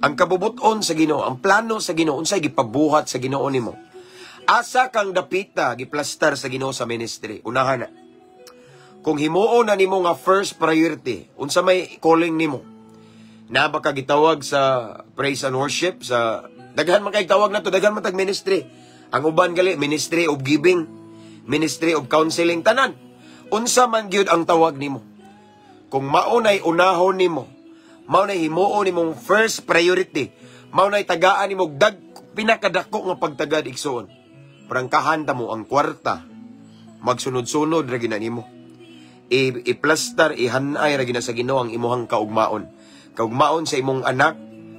Ang kabubuton sa Ginoo, ang plano sa Ginoo, unsay gipabuhat sa Ginoo nimo? Asa kang dapita giplastar sa Ginoo sa ministry? Unahan na. Kung himuon na nimo nga first priority, unsa may calling nimo? Na ba ka gitawag sa praise and worship, sa daghan man kay tawag nato, daghan man tag ministry. Ang uban gali ministry of giving, ministry of counseling, tanan. Unsa man gyud ang tawag nimo? Kung mao nay unahon nimo, mao nay himuon nimong first priority, mao nay tagaan nimo dag pinakadako nga pagtagad, igsoon. Prangkahan ta mo ang kwarta, magsunod-sunod ra gina nimo. I-plastar, ihanay ra gina sa Ginoo ang imuhang kaugmaon. Kaugmaon sa imong anak,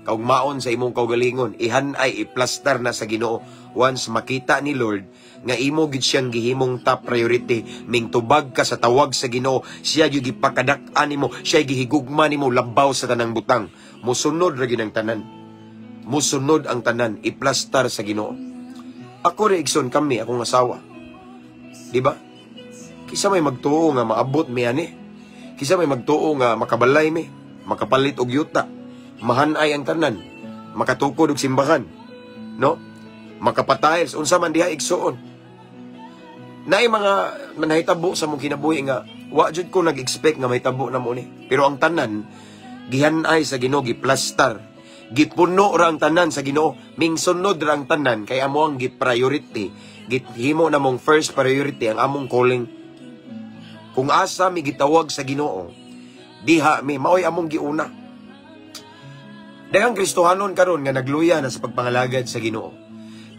Kaugmaon sa imong kaugalingon, ihanay, iplastar na sa Ginoo. Once makita ni Lord nga imo gid siyang gihimong top priority, mingtubag ka sa tawag sa Ginoo, siya gyud gipakadak-an nimo, siya gihigugma nimo labaw sa tanang butang. Musunod ra gyud ang tanan. Musunod ang tanan, iplastar sa Ginoo. Ako rin, igsoon, kami, akong asawa. Di ba? Kisa may magtuo nga maabot mi ani. Kisa may magtuo nga makabalay mi, makapalit og yuta, mahanay ang tanan, makatukod og simbahan. No? Makapatiles unsa man diha, igsuon. Naay mga manahitabo sa mong kinabuhi nga wa jud ko nag-expect nga mahitabo na mo ni. Pero ang tanan gihanay sa Ginoo, giplastar. Gipuno ra ang tanan sa Ginoo, mingsunod ra ang tanan kay amo ang gi-priority. Gihimo na mong first priority ang among calling. Kung asa mi gitawag sa Ginoo, diha mi, maoy among giuna. Daghang Kristohanon karon nga nagluya na sa pagpangalagad sa Ginoo.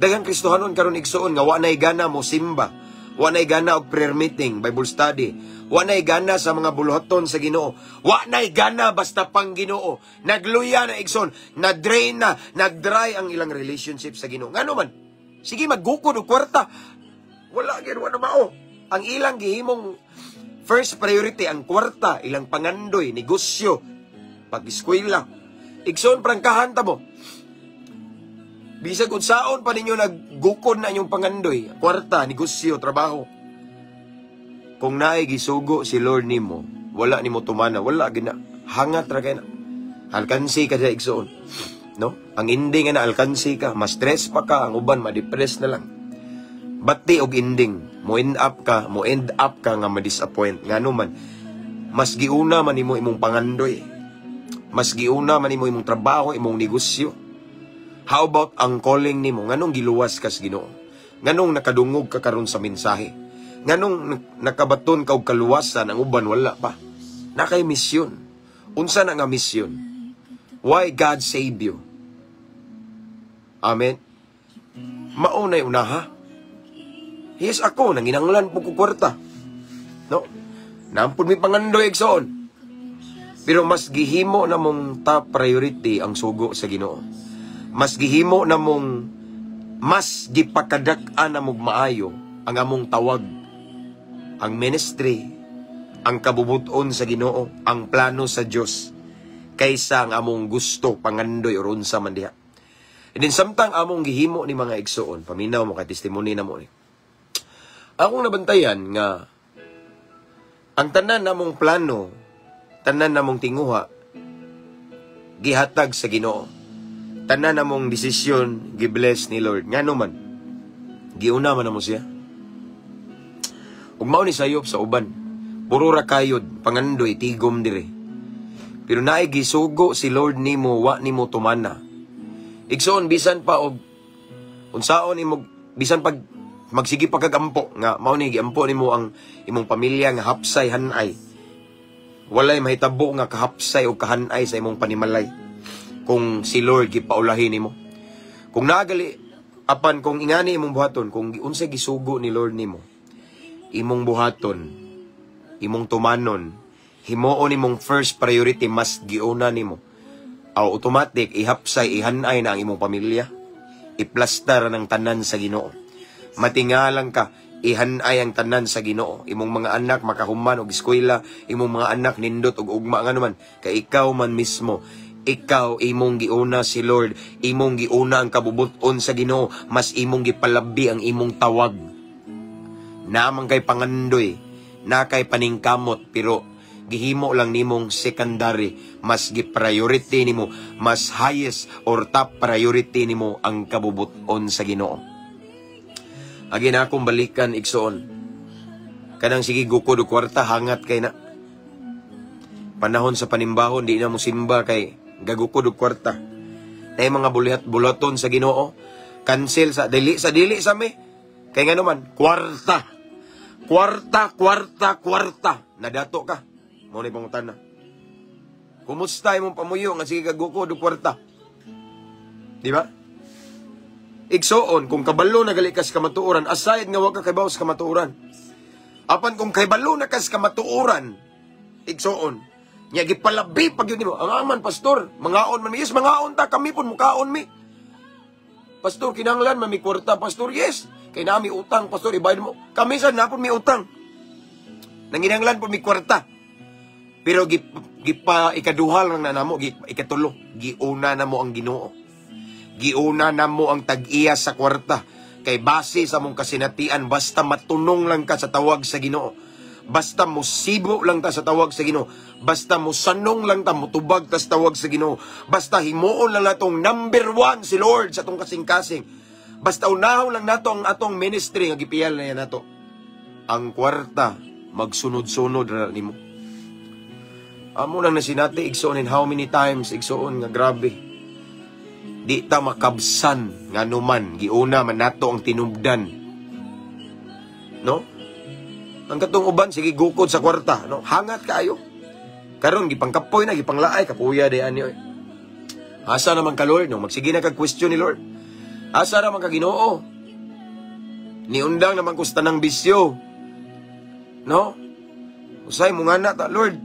Daghang Kristohanon karon, igsuon, nga wa nay gana mo simba. Wa nay gana og prayer meeting, Bible study. Wa nay gana sa mga buluhaton sa Ginoo. Wa nay gana basta pang Ginoo. Nagluya na, igsoon, na-drain na, nag-dry ang ilang relationship sa Ginoo. Ngano man? Sige maggukod og kwarta. Wala gyud, wa na mao. Ang ilang gihimong first priority ang kwarta, ilang pangandoy, negosyo, pag-eskwela. Igsoon, prangkahan ta mo. Bisag unsaon pa ninyo naggukod na inyong pangandoy, kwarta, negosyo, trabaho. Kung naay gisugo si Lord nimo, wala nimo tumana, wala gina. Hangat ra kay na. Alkansi ka sa, igsoon. No? Ang ending nga na alkansi ka, ma-stress pa ka, ang uban ma-depress na lang. Bati og ending, mo end up ka nga ma-disappoint. Ngano man, mas giuna man nimo imong pangandoy. Mas giuna man nimo imong trabaho, imong negosyo. How about ang calling nimo? Nganong giluwas ka sa Ginoo? Nganong nakadungog ka karon sa mensahe? Nganong nakabaton ka og kaluwasan, ang uban wala pa? Nakay misyon. Unsa na nga misyon? Why God save you? Amen. Maunay unaha. Yes, ako, nanginanglan po ko kwarta. No? Nampun mi pangandoy, igsoon. Pero mas gihimo na mong top priority ang sugo sa Ginoo. Mas gihimo na mong mas gipakadak-an na mong maayo ang among tawag, ang ministry, ang kabubuton sa Ginoo, ang plano sa Dios kaysa ang among gusto, pangandoy or unsa man diha. And then samtang among gihimo ni, mga igsoon, paminaw mo kay testimony na mo ni. Akong nabantayan nga ang tanan namong plano, tanan namong tinguha, gihatag sa Ginoo. Tanan namong desisyon, gibless ni Lord. Ngano man, giuna man namo siya. Ug mao ni sayop sa uban. Puro ra kayod, pangandoy, tigom dire. Pero naay gisugo si Lord nimo, wa nimo tumana. Igsoon, bisan pa og unsaon imo, bisan pag magsige pa kag ampo nga mao ni giampo nimo ang imong pamilya nga hapsay hanay. Walay mahitabo nga kahapsay o kahanay sa imong panimalay kung si Lord gipaulahin nimo. Kung nagali apan kung ingani imong buhaton, kung unsay gisugo ni Lord nimo, imong buhaton, imong tumanon, himuon imong first priority, mas giuna nimo. Aw automatic ihapsay, ihanay na ang imong pamilya. Iplastar ng tanan sa Ginoo. Matingalang ka, ihanay ang tanan sa Ginoo. Imong mga anak makahuman og eskwela, imong mga anak nindot og ugma, nga naman kay ikaw man mismo, ikaw imong giuna si Lord, imong giuna ang kabubuton sa Ginoo, mas imong gipalabi ang imong tawag. Naman kay pangandoy, na kay paningkamot, pero gihimo lang nimong secondary, mas gi-priority nimo, mas highest or top priority nimo ang kabubuton sa Ginoo. Agi na akong balikan, igsoon. Kanang sige gukod og kwarta, hangat kay na. Panahon sa panimbahon, di na mo simba kay gagukod og kwarta. Nay mga bulihat bulaton sa Ginoo, cancel sa dili sa dili sa mi. Kay ngano man, kwarta. Kwarta, kwarta, kwarta. Nadato ka. Mo ni pangutana. Kumusta imong pamuyo nga sige kagukod og kwarta? Di ba? Igsoon, kung kabalo na gali kas kamatuoran, aside nga wa ka kabaw sa kamatuoran. Apan kung kabalo na kas kamatuoran, igsoon, Nya gipalabi pag yun nimo. Ang aman, pastor, mangaon man mi. Yes, mangaon ta kami pud mukaon mi. Pastor, kinahanglan man mi kwarta, pastor. Yes. Kay nami utang, pastor, ibayad mo. Kami sa napon mi utang. Nanginahanglan po mi kwarta. Pero gipa ikaduha lang na namo, ikatulo, giuna na mo ang Ginoo. Giuna na mo ang tag-iya sa kwarta. Kay base sa mong kasinatian, basta matunong lang ka sa tawag sa Ginoo. Basta musibo lang ta sa tawag sa Ginoo. Basta musanong lang ta, mutubag ta sa tawag sa Ginoo. Basta himuon lang natong number one si Lord sa atong kasing-kasing. Basta unahon lang nato ang atong ministry nga gipiyal na yan nato. Ang kwarta magsunod-sunod ra nimo. Amo nang nasinati, igsoon, in how many times, igsoon, nga grabe. Di ta makabsan nga numan giuna man nato ang tinubdan. No? Ang katong uban sige gukod sa kwarta, no? Hangat kaayo. Karon gipangkapoy na, gipanglaay kapuya di ani oy. Asa naman ka, Lord, no? Magsige na kag question ni Lord. Asa naman ka, Ginoo? Niundang naman ko sa tanang bisyo. No? Usay mo nga na ta, Lord.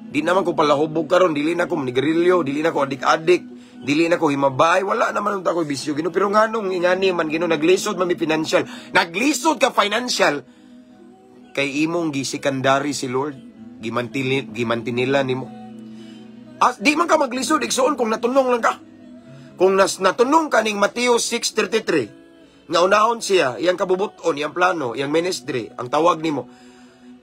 Di naman ko palahubog karon, dili na ko manigarilyo, dili na ko adik-adik, dili na ko himabay, wala naman unta ko bisyo. Ginoo, pero nganong ingani man, Ginoo, naglisod man mi financial. Naglisod ka financial kay imong gisekondary si Lord, gimantinila nimo. As, di man ka maglisod, igsuon, kung natunong lang ka. Kung natunong ka ning Mateo 6:33, nga unahon siya, iyang kabubuton, iyang plano, iyang ministry, ang tawag nimo.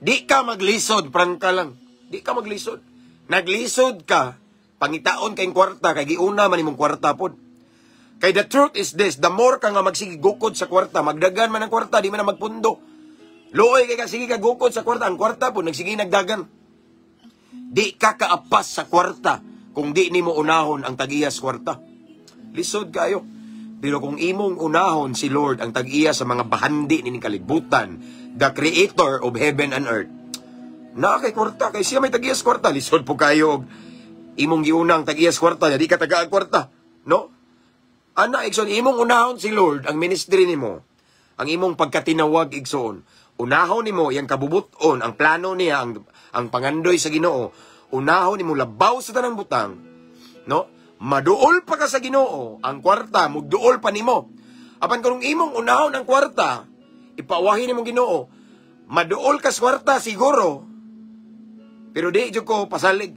Di ka maglisod, prangka lang. Di ka maglisod. Naglisod ka, pangitaon kay kwarta, kay giuna man imong kwarta pod. Kay the truth is this, the more ka nga magsige gukod sa kwarta, magdagan man ang kwarta, di man na magpundo. Luoy kay ka sige ka gukod sa kwarta, ang kwarta po nagsige nagdagan. Di ka kaapas sa kwarta kung di nimo unahon ang tag-iyas kwarta. Lisod kayo. Pero kung imong unahon si Lord, ang tag-iya sa mga bahandi ni kalibutan, the creator of heaven and earth, na kay kwarta, kay siya may tag-iyas kwarta, lisod po kayo og imong giuna ang tag-iyas kwarta, di ka tagaan kwarta. No? Ana, igsoon, imong unahon si Lord, ang ministry nimo, ang imong pagkatinawag, igsoon. Unahon nimo iyang kabubuton, ang plano niya, ang pangandoy sa Ginoo. Unahon nimo labaw sa tanang butang. No? Maduol pa ka sa Ginoo, ang kwarta mugduol pa nimo. Apan kung imong unahon ang kwarta, ipawahin nimo Ginoo, maduol ka sa kwarta siguro. Pero di jud ko pasalig.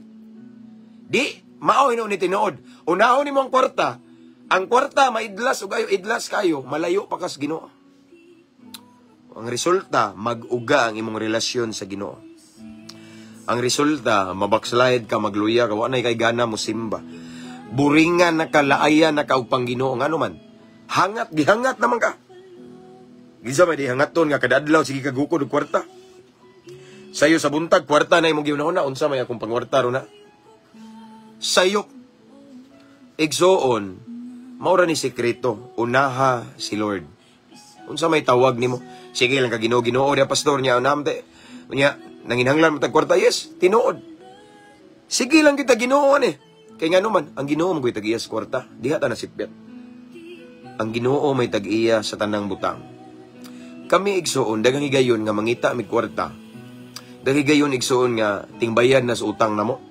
Di mao hinuon ni tinuod. Unahon nimo ang kwarta maidlas ug ayo idlas kayo, malayo pa kas Ginoo. Ang resulta, mag-uga ang imong relasyon sa Ginoo. Ang resulta, mabackslide ka, magluya ka, wa na kay gana mo simba. Buringan na ka, laayan na ka og pang-Ginoo ngano man. Hangat, gihangat naman ka. Gisa may dihangaton nga kada adlaw sige ka gukod og kwarta. Sayo sa buntag, kwarta na imong giunahon, unsa may akong pangwarta ron na. Sayop. Igsoon, maura ni sekreto, unaha si Lord. Unsa may tawag nimo? Sige lang ka Ginoo, Ginoo diya pastor niya namte. Unya nanginahanglan mo tag kwarta, yes, tinuod. Sige lang kita Ginoo ni. Kay ngano man, ang Ginoo mo tag-iya sa kwarta, diha ta nasipyat. Ang Ginoo may tag-iya sa tanang butang. Kami, igsuon, daghang higayon nga mangita mig kwarta. Daghang higayon, igsuon, nga tingbayan na sa utang namo.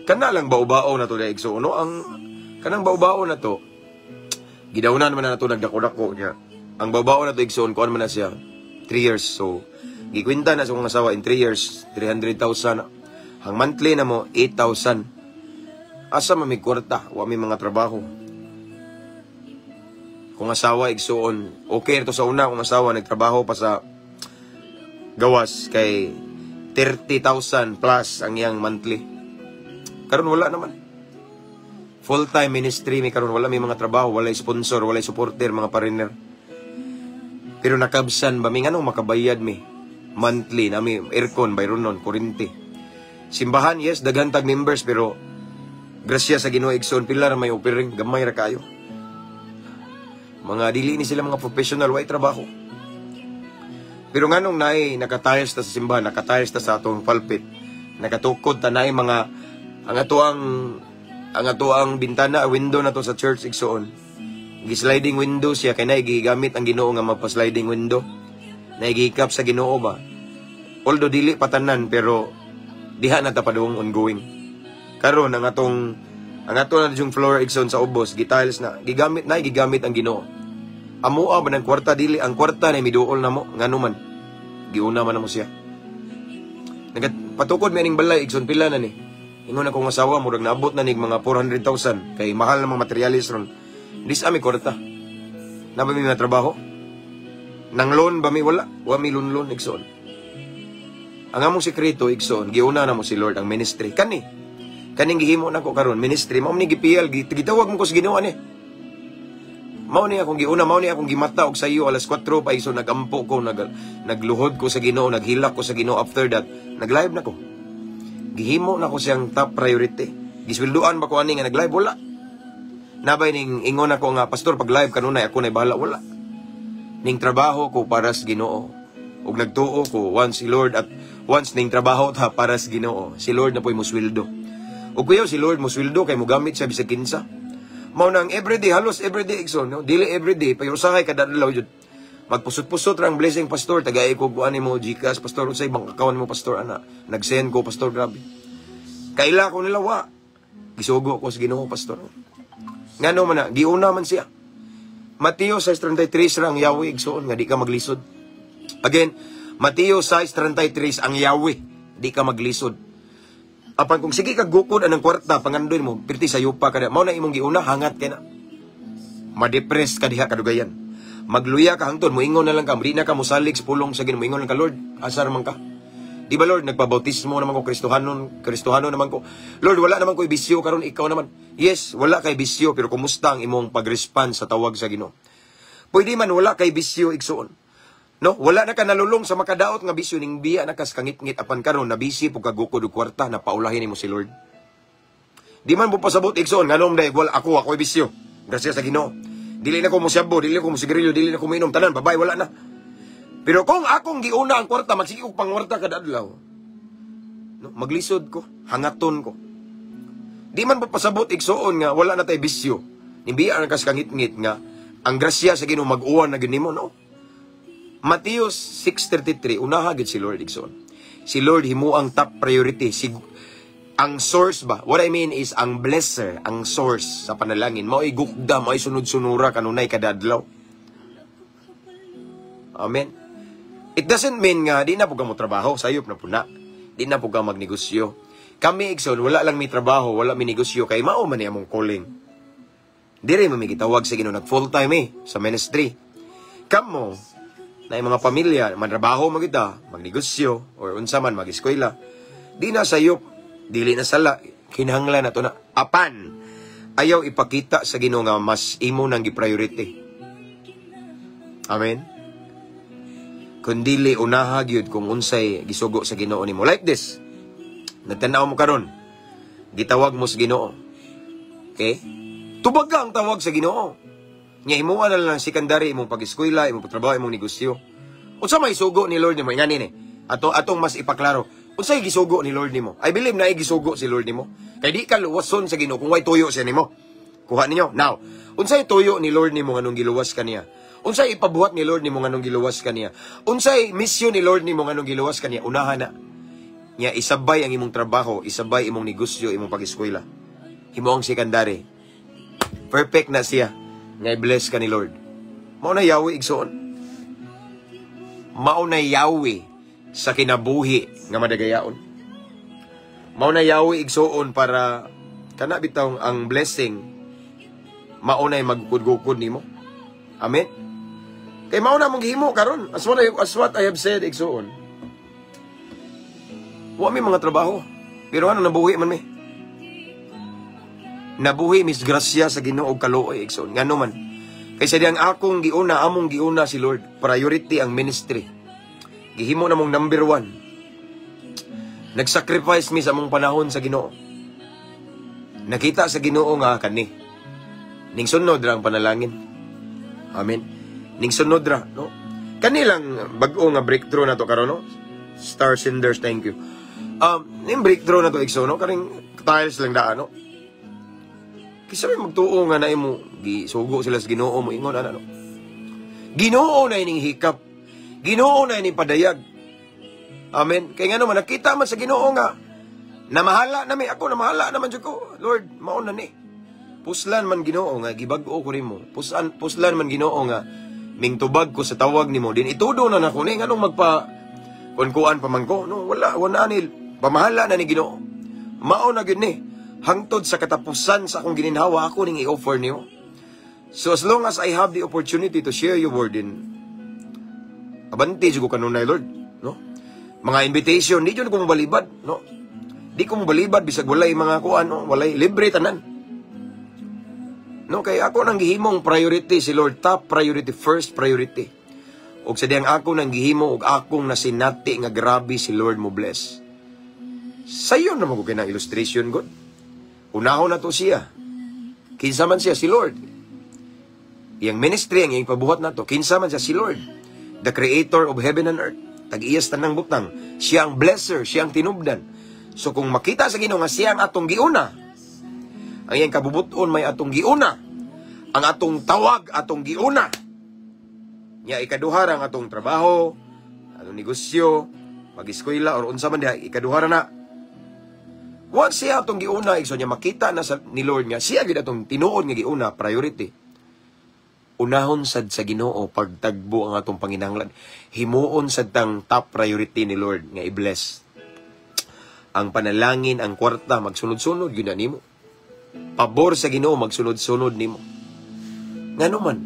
Kana lang bao-bao na to da, igsuon, no? Ang kanang bao-bao na to gidawnan man na nato nagdako-dako niya. Ang bao-bao na to, igsuon, kuan man na siya 3 years. So gikwenta na sa akong asawa in 3 years 300,000. Ang monthly na mo 8,000. Asa man may kwarta, wa may mga trabaho. Kung asawa, igsuon, okay ito sa una, kung asawa nagtrabaho pa sa gawas kay 30,000 plus ang iyang monthly. Karon wala naman. Full-time ministry may karon, wala may mga trabaho, wala sponsor, wala supporter, mga pariner. Pero nakabsan ba mi nganong makabayad mi monthly nami aircon bayronon kuryente. Simbahan, yes, daghan tag members, pero grasya sa Ginoo, igsoon, pila ra may offering, gamay ra kayo. Mga dili ni sila mga professional, way trabaho. Pero nganong naay nakatayos ta sa simbahan, nakatayos ta sa atong pulpit, nakatukod ta naay mga ang atoang bintana, window na to sa church, igsoon. Gi-sliding window siya kay naay gigamit ang Ginoo nga magpa-sliding window. Naigikap sa Ginoo ba. Although dili patanan pero diha na ta padung ongoing. Karon ang ato na yung floor, igsoon, sa ubos, gitiles na, gigamit na, gigamit ang Ginoo. Amoa ba ng kwarta? Dili ang kwarta na miduol na mo, ngano man. Giuna man namo siya. Patukod mi aning balay, igsoon, pila na ni. Ingon akong asawa, murag naabot na nig mga 400,000 kay mahal na mga materialis ron. Dis ami kwarta. Na ba mi mga trabaho? Nang loan ba mi? Wala. Wa mi loan loan, igsoon. Ang among sekreto, igsoon, giuna na mo si Lord ang ministry. Kani. Kaning gihimo nako karon ministry, mao ni gipiyal, gitawag mo ko sa Ginoo ani. Mao ni akong giuna, mao ni akong gimata og sayo alas 4 pa, igsoon, nagampo ko, nagluhod ko sa Ginoo, naghilak ko sa Ginoo. After that, nag-live na ko. Gihimo na ko siyang top priority. Gisweldoan ba ko ani nga nag-live? Wala. Nabay ning ingon ako nga, "Pastor, pag live kanunay ako na bahala"? Wala. Ning trabaho ko para sa Ginoo. Ug nagtuo ko once si Lord at once ning trabaho ta para sa Ginoo. Si Lord na po'y musweldo. Ug kuyaw si Lord musweldo kay mogamit siya bisag kinsa. Mao nang everyday, halos everyday, igsoon, no? Dili everyday, pero usahay kada adlaw jud. Magpusot-pusot ra ang blessing, "Pastor, tagay ko kuan nimo GCash, Pastor, unsay bank account mo, Pastor, ana?" Nag-send ko, "Pastor, grabe." Kaila ko nila, wa. Gisugo ko sa Ginoo, Pastor. Ngano man na, giuna man siya. Mateo 6:33 ra ang Yahweh, igsoon, nga di ka maglisod. Again, Mateo 6:33 ang Yahweh, di ka maglisod. Apan kung sige kag gukod anang kwarta, pangandoy mo, pirti sa yupa ka na, mao na imong giuna, hangat kay na. Ma-depress ka diha kadugayan. Magluya ka hangtod, moingon na lang ka, di na ka mosalig sa pulong sa Ginoo, moingon lang ka, "Lord, asar man ka? Di ba, Lord, nagpabautismo naman ko, Kristohanon, Kristohano naman ko. Lord, wala naman ko bisyo karon, ikaw naman." Yes, wala kay bisyo, pero kumusta ang imong pag-respond sa tawag sa Ginoo? Pwede man wala kay bisyo, igsoon. No, wala na ka nalulong sa makadaot nga bisyo, ning biya na kas kangit-ngit, apan karon nabisi pug kagukod og kwarta, na paulahin nimo si Lord. Di man po pasabot, igsoon, nganong dai wala ako ako'y bisyo. Grasya sa Ginoo. Dili na ko mosyabo, dili na ko mosigarilyo, dili na ko minom, tanan babay, wala na. Pero kung akong giuna ang kwarta, magsige kog pangwarta kada adlaw. No, maglisod ko, hangaton ko. Di man po pasabot, igsoon, nga wala na tay bisyo. Nibiya na kas kangit-ngit nga ang grasya sa Ginoo mag-uwan na gyud nimo, no? Mateo 6:33, unaha gid si Lord, igsoon. Si Lord himo ang top priority, si ang source ba? What I mean is ang blesser, ang source sa panalangin. Mao'y gukda, mao'y sunod-sunura kanunay kada adlaw. Amen. It doesn't mean nga di na po ka mo trabaho, sayop na po na. Di na po ka magnegosyo. Kami, igsoon, wala lang mi trabaho, wala mi negosyo kay mao man ni among calling. Dire mo mi gitawag sa Ginoo, nag full time eh sa ministry. Kamo na yung mga pamilya, mantrabaho mo kita, magnegosyo or unsa man, mag-eskwela. Di na sayop, dili na sala, kinahanglan na to na. Apan, ayaw ipakita sa Ginoo nga mas imo nang gi-priority. Amen. Kung dili unaha gyud kung unsay gisugo sa Ginoo nimo. Like this. Nagtanaw mo karon. Gitawag mo sa Ginoo. Okay? Tubag ka ang tawag sa Ginoo. Nya himuan na lang secondary imong pag-eskwela, imong pagtrabaho, imong negosyo. Unsa may sugo ni Lord nimo? Ingani ni. Ato atong mas ipaklaro. Unsay gisugo ni Lord nimo? I believe na gisugo si Lord nimo. Kay di ka luwason sa Ginoo kung way tuyo siya nimo. Kuha ninyo. Now, unsay tuyo ni Lord nimo nganong giluwas ka niya? Unsay ipabuhat ni Lord nimo nganong giluwas ka niya? Unsay misyon ni Lord nimo nganong giluwas ka niya? Unahan na. Nya isabay ang imong trabaho, isabay imong negosyo, imong pag-eskwela. Himo ang secondary. Perfect na siya. Nga i-bless ka ni Lord. Mao na Yahweh, igsoon. Mao na Yahweh sa kinabuhi nga madagayaon. Mao na Yahweh, igsoon, para kana bitaw ang blessing mao na magukod-gukod nimo. Amen. Kay mao na mong gihimo karon. As what I have said, igsoon. Wa mi mga trabaho. Pero ano, nabuhi man mi. Nabuhi mis grasya sa Ginoo og kaluoy, igsoon. Ngano man? Kaysa di ang akong giuna, among giuna si Lord. Priority ang ministry. Gihimo na mong number one. Nag-sacrifice mi sa among panahon sa Ginoo. Nakita sa Ginoo nga kani. Ning sunod ra ang panalangin. Amen. Ning sunod ra, no? Kani lang bag-o nga breakthrough na to karon, no? Star Senders, thank you. Ning breakthrough na to, igsoon, no? Kaning tiles lang daan, no? Kisa may magtuo nga na imo gisugo sila sa Ginoo mo ingon ana, no. Ginoo na ining hikap. Ginoo na ining padayag. Amen. Kay ngano man, nakita man sa Ginoo nga Namahala na mi ako, namahala naman jud ko. Lord, mao na ni. Puslan man Ginoo nga gibag-o ko nimo. Puslan man Ginoo nga mingtubag ko sa tawag nimo. Din itudo na nako ni, nganong magpa kuan pa man ko? No, wala wala ni pamahala na ni Ginoo. Mao na gyud ni. Hangtod sa katapusan sa akong gininhawa, ako ning i-offer niyo. So as long as I have the opportunity to share your word in abante jud ko kanunay, Lord, no? Mga invitation, di jud ko mobalibad, no? Di ko mobalibad bisag walay mga kuan, no? Walay libre tanan. No, kay ako nang gihimong priority si Lord, top priority, first priority. Og sa diyang ako nang gihimo og akong nasinati nga grabe si Lord mo bless. Sayo naman ko kay illustration god. Unahon na to siya. Kinsa man siya? Si Lord. Iyang ministry ang iyang pabuhat nato. Kinsa man siya? Si Lord. The creator of heaven and earth. Tag-iyas tanang butang. Siya ang blesser, siya ang tinubdan. So kung makita sa Ginoo nga siya ang atong giuna, ang iyang kabubuton may atong giuna, ang atong tawag atong giuna. Nya ikaduha ra ang atong trabaho, atong negosyo, mag-eskwela or unsa man diha, ikaduha ra na. Once siya atong giuna, igsoon niya makita na sa, ni Lord nga siya gyud atong tinuod nga giuna, priority. Unahon sad sa Ginoo pagtagbo ang atong panginahanglan. Himuon sad tang top priority ni Lord nga i-bless. Ang panalangin, ang kwarta, magsunod-sunod gyud na nimo. Pabor sa Ginoo, magsunod-sunod nimo. Ngano man,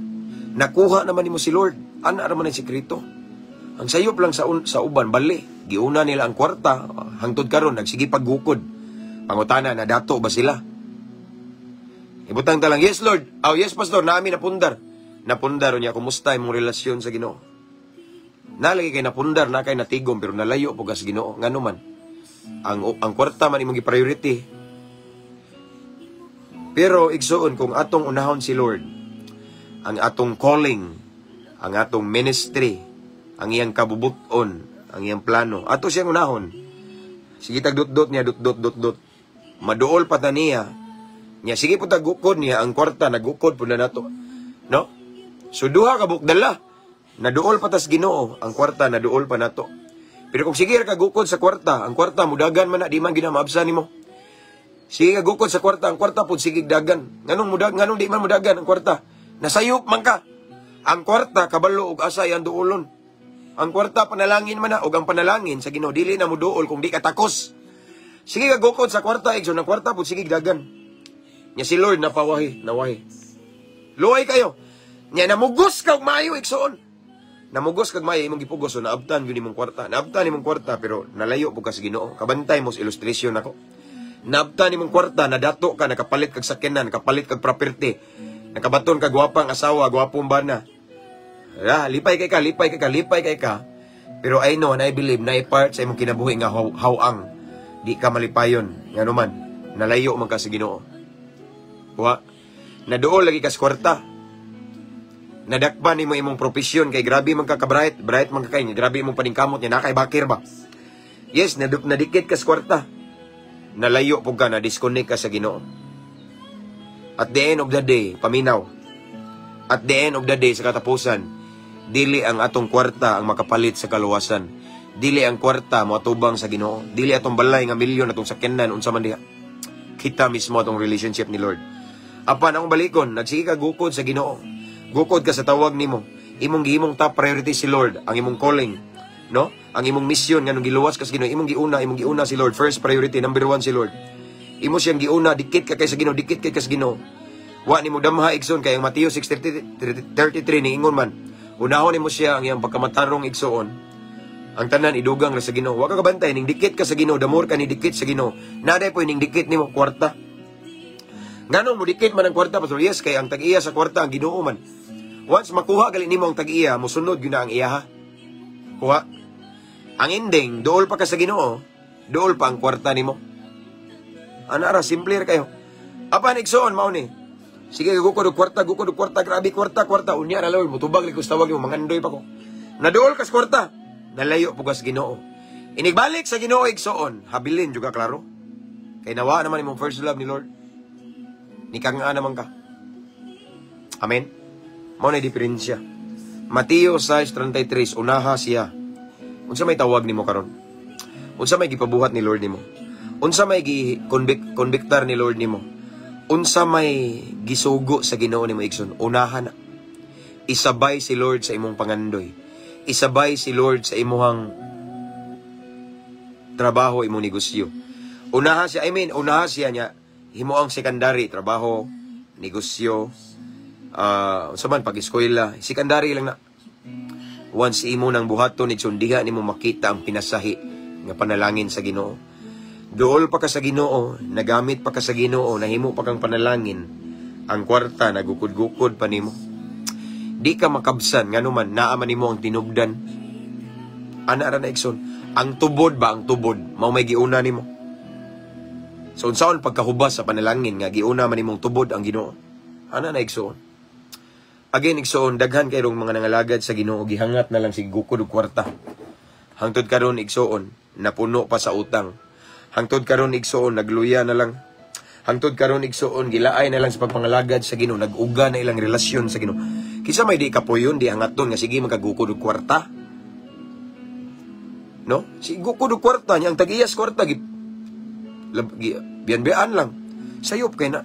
nakuha naman nimo si Lord. Ana ra man ang sekreto. Ang sayop lang sa uban, bali. Giuna nila ang kwarta, hangtod karon nagsige paggukod. Pangutana, nadato ba sila? Ibutang talang, "Yes, Lord." "Oh, yes, Pastor, nami napundar." Napundar niya, kumusta imong relasyon sa Ginoo? Nalagi kay napundar, na kay natigom, pero nalayo po ka sa Ginoo. Ngano man? Ang kwarta man imong gi-priority. Pero igsuon, kung atong unahon si Lord, ang atong calling, ang atong ministry, ang iyang kabubuton, ang iyang plano, ato siyang unahon. Sige tag dot-dot niya, dot dot dot dot. Maduol pa ta niya. Niya sige po tagukod niya ang kwarta, nagukod po na nato. No? So duha ka bukdala. Naduol pa tas Ginoo, ang kwarta naduol pa nato. Pero kung sige ra ka gukod sa kwarta, ang kwarta mudagan man na, di man ginamaabsa nimo. Sige ka gukod sa kwarta, ang kwarta pud sige dagan. Nganong di man mudagan ang kwarta? Nasayop man ka. Ang kwarta kabalo og asa yang duolon. Ang kwarta panalangin man na, og ang panalangin sa Ginoo dili na muduol kung di ka takos. Sige ka gukod sa kwarta, igsoon, ang kwarta pud sige dagan. Nya si Lord napawahi, nawahi. Luway kayo. Nya namugos ka og maayo, igsoon. Namugos kag maayo imong gipugos, so naabtan gyud imong kwarta. Naabtan imong kwarta pero nalayo pud ka sa Ginoo. Kabantay mo sa illustration nako. Naabtan imong kwarta, nadato ka, nakapalit kag sakyanan, nakapalit kag property. Nakabaton kag gwapang asawa, gwapong bana. Ah, lipay kay ka, lipay kay ka, lipay kay ka. Pero I know and I believe na part sa imong kinabuhi nga hawang di ka malipayon. Ngano man, nalayo man ka sa Ginoo. Wa. Naduol lagi ka sa kwarta. Nadakpan nimo imong profesyon kay grabe man ka ka-bright, bright man ka kay, grabe imong paningkamot niya nakay bakir ba. Yes, nadikit ka sa kwarta. Nalayo pug ka, na-disconnect ka sa Ginoo. At the end of the day, paminaw. At the end of the day, sa katapusan, dili ang atong kwarta ang makapalit sa kaluwasan. Dili ang kwarta moatubang sa Ginoo. Dili atong balay nga milyon, atong sakyanan, unsa man diha. Kita mismo atong relationship ni Lord. Apan ang balikon, nagsige ka gukod sa Ginoo. Gukod ka sa tawag nimo. Imong gihimong top priority si Lord, ang imong calling, no? Ang imong mission nga nung giluwas ka sa Ginoo, imong giuna si Lord, first priority, number one si Lord. Imo siyang giuna, dikit ka kay sa Ginoo, dikit kay ka sa Ginoo. Wa nimo damha, igsoon, kay ang Mateo 6:33 niingon man. Unahon nimo siya ang iyang pagkamatarong, igsoon. Ang tanan idugang ra sa Ginoo. Wa ka kabantay ning dikit ka sa Ginoo, the more ka ni dikit sa Ginoo. Naday po ning dikit nimo kwarta. Nganong mo dikit man ang kwarta, Pastor? Yes, kay ang tag-iya sa kwarta ang Ginoo man. Once makuha gali nimo ang tag-iya, mosunod gyud na ang iya ha. Kuha. Ang ending, duol pa ka sa Ginoo, duol pa ang kwarta nimo. Ana ra, simple ra kayo. Apan igsoon mao ni. Sige, gukod og kwarta, gukod og kwarta, grabe kwarta, kwarta. Unya ra, Lord, mutubag ko sa tawag nimo, mangandoy pa ko. Naduol ka sa kwarta, nalayo po ka sa Ginoo. Inigbalik sa Ginoo, igsoon, habilin juga klaro. Kay nawa naman imong first love ni Lord. Nikang nga naman ka. Amen. Mao na diferensya. Mateo 6:33, unaha siya. Unsa may tawag nimo karon? Unsa may gipabuhat ni Lord nimo? Unsa may gi convictar ni Lord nimo? Unsa may gisugo sa Ginoo nimo, igsoon? Unahan na. Isabay si Lord sa imong pangandoy. Isabay si Lord sa imuhang trabaho, imong negosyo. Unahan siya, I mean, unahan siya niya, himo ang secondary, trabaho, negosyo, unsa man, pag-eskwela, secondary lang na. Once imo nang buhaton, igsoon, diha nimo makita ang pinasahi nga panalangin sa Ginoo. Duol pa ka sa Ginoo, nagamit pa ka sa Ginoo, nahimo pa kang panalangin, ang kwarta nagukod-gukod pa nimo. Di ka makabsan, ngano man, naa man nimo ang tinubdan. Ana ra na, igsoon. Ang tubod ba, ang tubod, mao may giuna nimo. So unsaon pagkahubas sa panalangin nga giuna man nimong tubod ang Ginoo? Ana na, igsoon. Again, igsoon, daghan kayrong mga nangalagad sa Ginoo, gihangat na lang si gukod og kwarta. Hangtod karon, igsoon, napuno pa sa utang. Hangtod karon, igsoon, nagluya na lang. Hangtod karon, igsoon, gilaay na lang sa pagpangalagad sa Ginoo, nag-uga na ilang relasyon sa Ginoo. Kinsa may di kapoyon, di hangaton nga sige magkagukod og kwarta. No? Si gukod og kwarta niya, ang tag-iyas kwarta gi, gi biyan-biyan lang. Sayop kay na.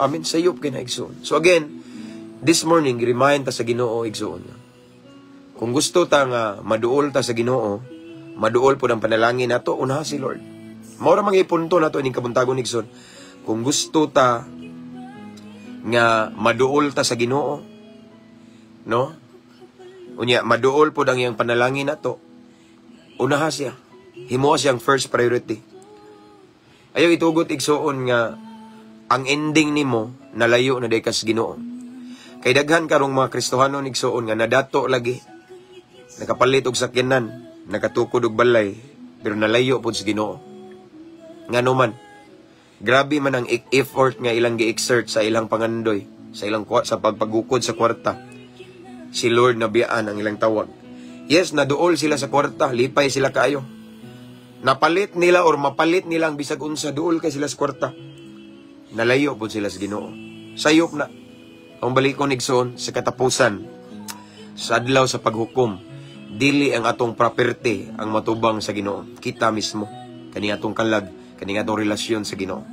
Amen, sayop kay na, igsoon. So again, this morning remind ta sa Ginoo, igsoon. Kung gusto ta nga maduol ta sa Ginoo, maduol pod ang panalangin nato, unaha si Lord. Mao ra mga ipunto nato ining kabuntagon, igsoon. Kung gusto ta nga maduol ta sa Ginoo, no? Unya maduol pod ang iyang panalangin nato. Unaha siya. Himoa siyang first priority. Ayaw itugot, igsoon, nga ang ending nimo nalayo na day kas Ginoo. Kay daghan karong mga Kristohanon, igsoon, nga nadato lagi. Nakapalit og sakyanan, nakatukod og balay, pero nalayo pod sa Ginoo. Ngano man, grabe man ang effort nga ilang gi-exert sa ilang pangandoy, sa ilang sa pagpagukod sa kwarta. Si Lord nabiyaan ang ilang tawag. Yes, naduol sila sa kwarta, lipay sila kaayo. Napalit nila or mapalit nila ang bisag unsa, duol kay sila sa kwarta. Nalayo pod sila sa Ginoo. Sayop na. Ang balikon, igsoon, sa katapusan, sa adlaw sa paghukom, dili ang atong property ang matubang sa Ginoo. Kita mismo kani atong kalag, kani atong relasyon sa Ginoo.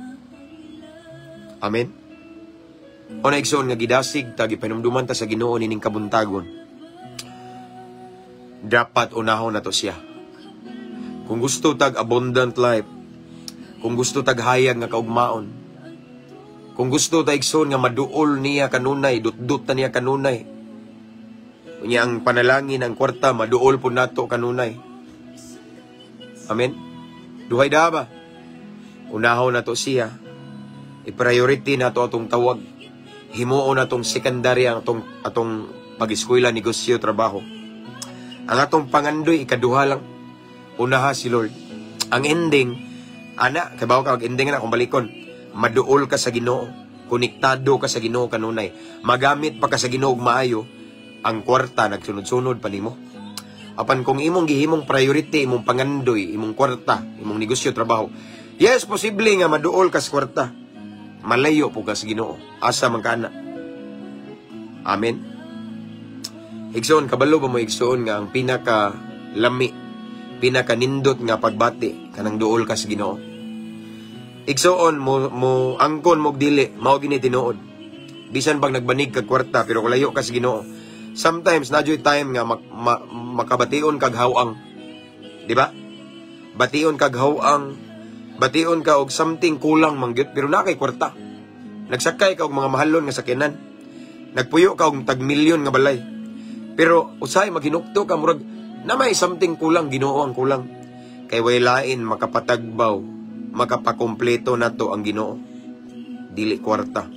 Amen. O na, igsoon, nga gidasig ta, gipanumduman ta sa Ginoo nining kabuntagon. Dapat unahon nato siya. Kung gusto tag abundant life, kung gusto tag hayag nga kaugmaon, kung gusto ta, igsoon, nga maduol niya kanunay, dutdut ta niya kanunay. Unya ang panalangin, ang kwarta, maduol po nato kanunay. Amen? Duhay da ba? Unahon nato siya. I-priority nato atong tawag. Himuon natong secondary ang atong pag-eskwela, negosyo, trabaho. Ang atong pangandoy, ikaduha lang. Unaha si Lord. Ang ending, ana, kabaw ka, ending na kung balikon, maduol ka sa Ginoo, konektado ka sa Ginoo kanunay, magamit pa ka sa Ginoo og maayo, ang kwarta nagsunod-sunod pa nimo. Apan kung imong gihimong priority, imong pangandoy, imong kwarta, imong negosyo, trabaho, yes, posible nga maduol ka sa kwarta. Malayo po ka sa Ginoo. Asa man ka ana. Amen. Igsoon, kabalo ba mo, igsoon, nga ang pinaka lami, pinaka nindot nga pagbati kanang duol ka sa Ginoo? Igsoon, mo angkon mo dili, mao gini tinuod. Bisan pag nagbanig kag kwarta pero kung layo ka sa Ginoo, sometimes na time nga makabation kag hawang. Di ba? Bation kag hawang, bation ka og something kulang man gyud pero na kay kwarta. Nagsakay ka og mga mahalon nga sakyanan. Nagpuyo ka og tag milyon nga balay. Pero usahay maghinukto ka, murag na may something kulang, Ginoo ang kulang. Kay way lain makapatagbaw, makapakumpleto nato ang Ginoo. Dili kwarta.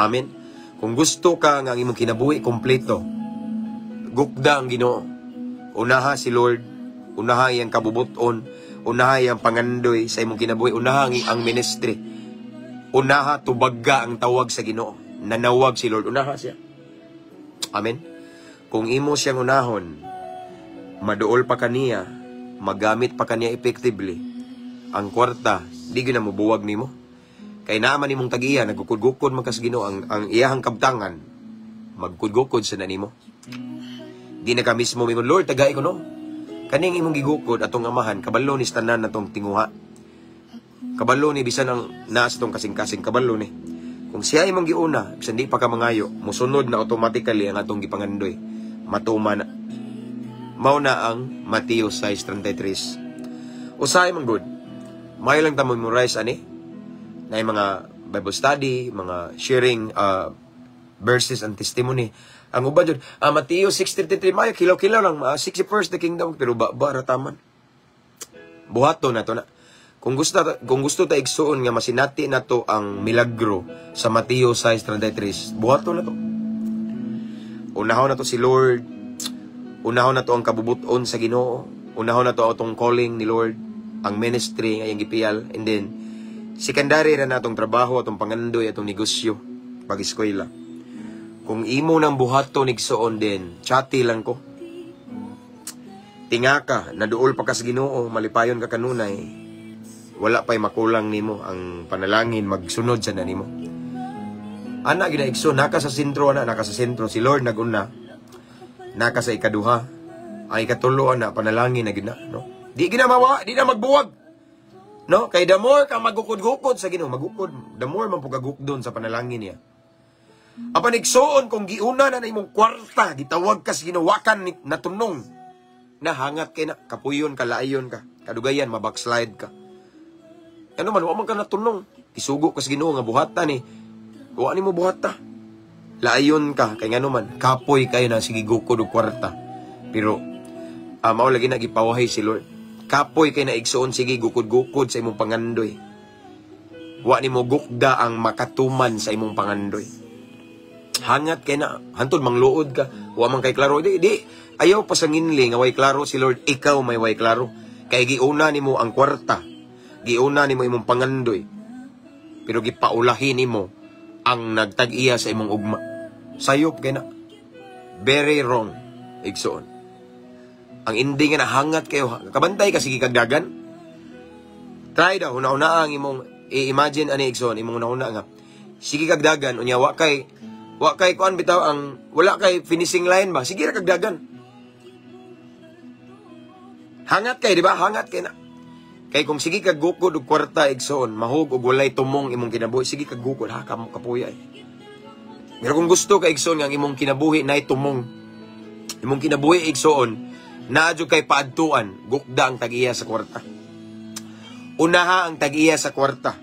Amen. Kung gusto ka nga ang imong kinabuhi kompleto, gukda ang Ginoo. Unaha si Lord, unaha iyang kabubuton, unaha iyang pangandoy sa imong kinabuhi, unaha ang ministry. Unaha tubagga ang tawag sa Ginoo. Nanawag si Lord, unaha siya. Amen. Kung imo siyang unahon, maduol pa kaniya, magamit pa kaniya effectively, ang kwarta, di gyud na mobuwag nimo. Kay naa man imong tag-iya, nagukod-gukod man ka sa Ginoo, ang iyahang kabtangan, magkudgukod sa nimo. Di na ka mismo mingon, "Lord, tagay ko no." Kaning imong gigukod atong Amahan, kabalo ni sa tanan natong tinguha. Kabalo ni bisan ang naa sa tong kasing-kasing, kabalo ni. Kung siya imong giuna, bisan di pa ka mangayo, musunod na automatically ang atong gipangandoy. Matuma na. Mao na ang Mateo 6:33. Usahay man gud. Maayo lang ta memorize ani. Na mga Bible study, mga sharing verses and testimony. Ang uban jud, Mateo 6:33, mayo kilaw-kilaw lang, 60 first the kingdom, pero ba ba rataman. Buhato na to na. Kung gusto ta, igsuon, nga masinati na to ang milagro sa Mateo 6:33, buhato na to. Unahon na to si Lord. Unahon na to ang kabubuton sa Ginoo. Unahon na to atong calling ni Lord, ang ministry nga iyang gipiyal, and then secondary ra na atong trabaho, atong pangandoy, atong negosyo, pag-eskwela. Kung imo nang buhaton, igsuon, din, chatty lang ko. Tinga ka, naduol pa ka sa Ginoo, malipayon ka kanunay. Wala pa'y makulang nimo ang panalangin magsunod sa na nimo. Ana gina, igsoon, naka sa sentro ana, naka sa sentro si Lord naguna. Naka sa ikaduha. Ang ikatulo ana, panalangin na gina, no? Di gina mawa, di na magbuwag. No? Kay the more ka magukod-gukod sa Ginoo, magukod, the more man pugagukdon sa panalangin niya. Apan, igsuon, kung giuna na na imong kwarta, gitawag ka sa Ginoo, wakan ni natunong. Na hangat kay na, kapuyon ka, laayon ka, kadugayan, mabackslide ka. Ano man, wa man ka natunong. Isugo ka sa Ginoo nga buhata ni. Wa nimo buhata. Laayon ka, kay ngano man, kapoy kayo na sige gukod og kwarta. Pero, mao lagi na gipawahay si Lord. Kapoy kay na, igsuon, sige gukod-gukod sa imong pangandoy. Wa nimo gukda ang makatuman sa imong pangandoy. Hangat kay na, hantod mangluod ka, wa man kay klaro. Di, di, ayaw pasanginli nga way klaro si Lord, ikaw may way klaro. Kay giuna nimo ang kwarta, giuna nimo imong pangandoy. Pero gipaulahin nimo ang nagtag-iya sa imong ugma. Sayop kay na. Very wrong, igsuon. Ang ending nga nahangat kayo, kabantay ka sige kagdagan. Try daw, una-una ang imong i-imagine ani, igsuon, imong una-una nga. Sige kagdagan, unya wa kay kuan bitaw ang wala kay finishing line ba? Sige ra kagdagan. Hangat kay, di ba? Hangat kay na. Kay kung sige kag gukod og kwarta, igsoon, mahug og walay tumong imong kinabuhi, sige kag gukod ha, kamo kapuya eh. Pero kung gusto ka, igsoon, nga ang imong kinabuhi nay tumong, imong kinabuhi, igsoon, naa jud kay paadtuan, gukda ang tag-iya sa kwarta. Unaha ang tag-iya sa kwarta.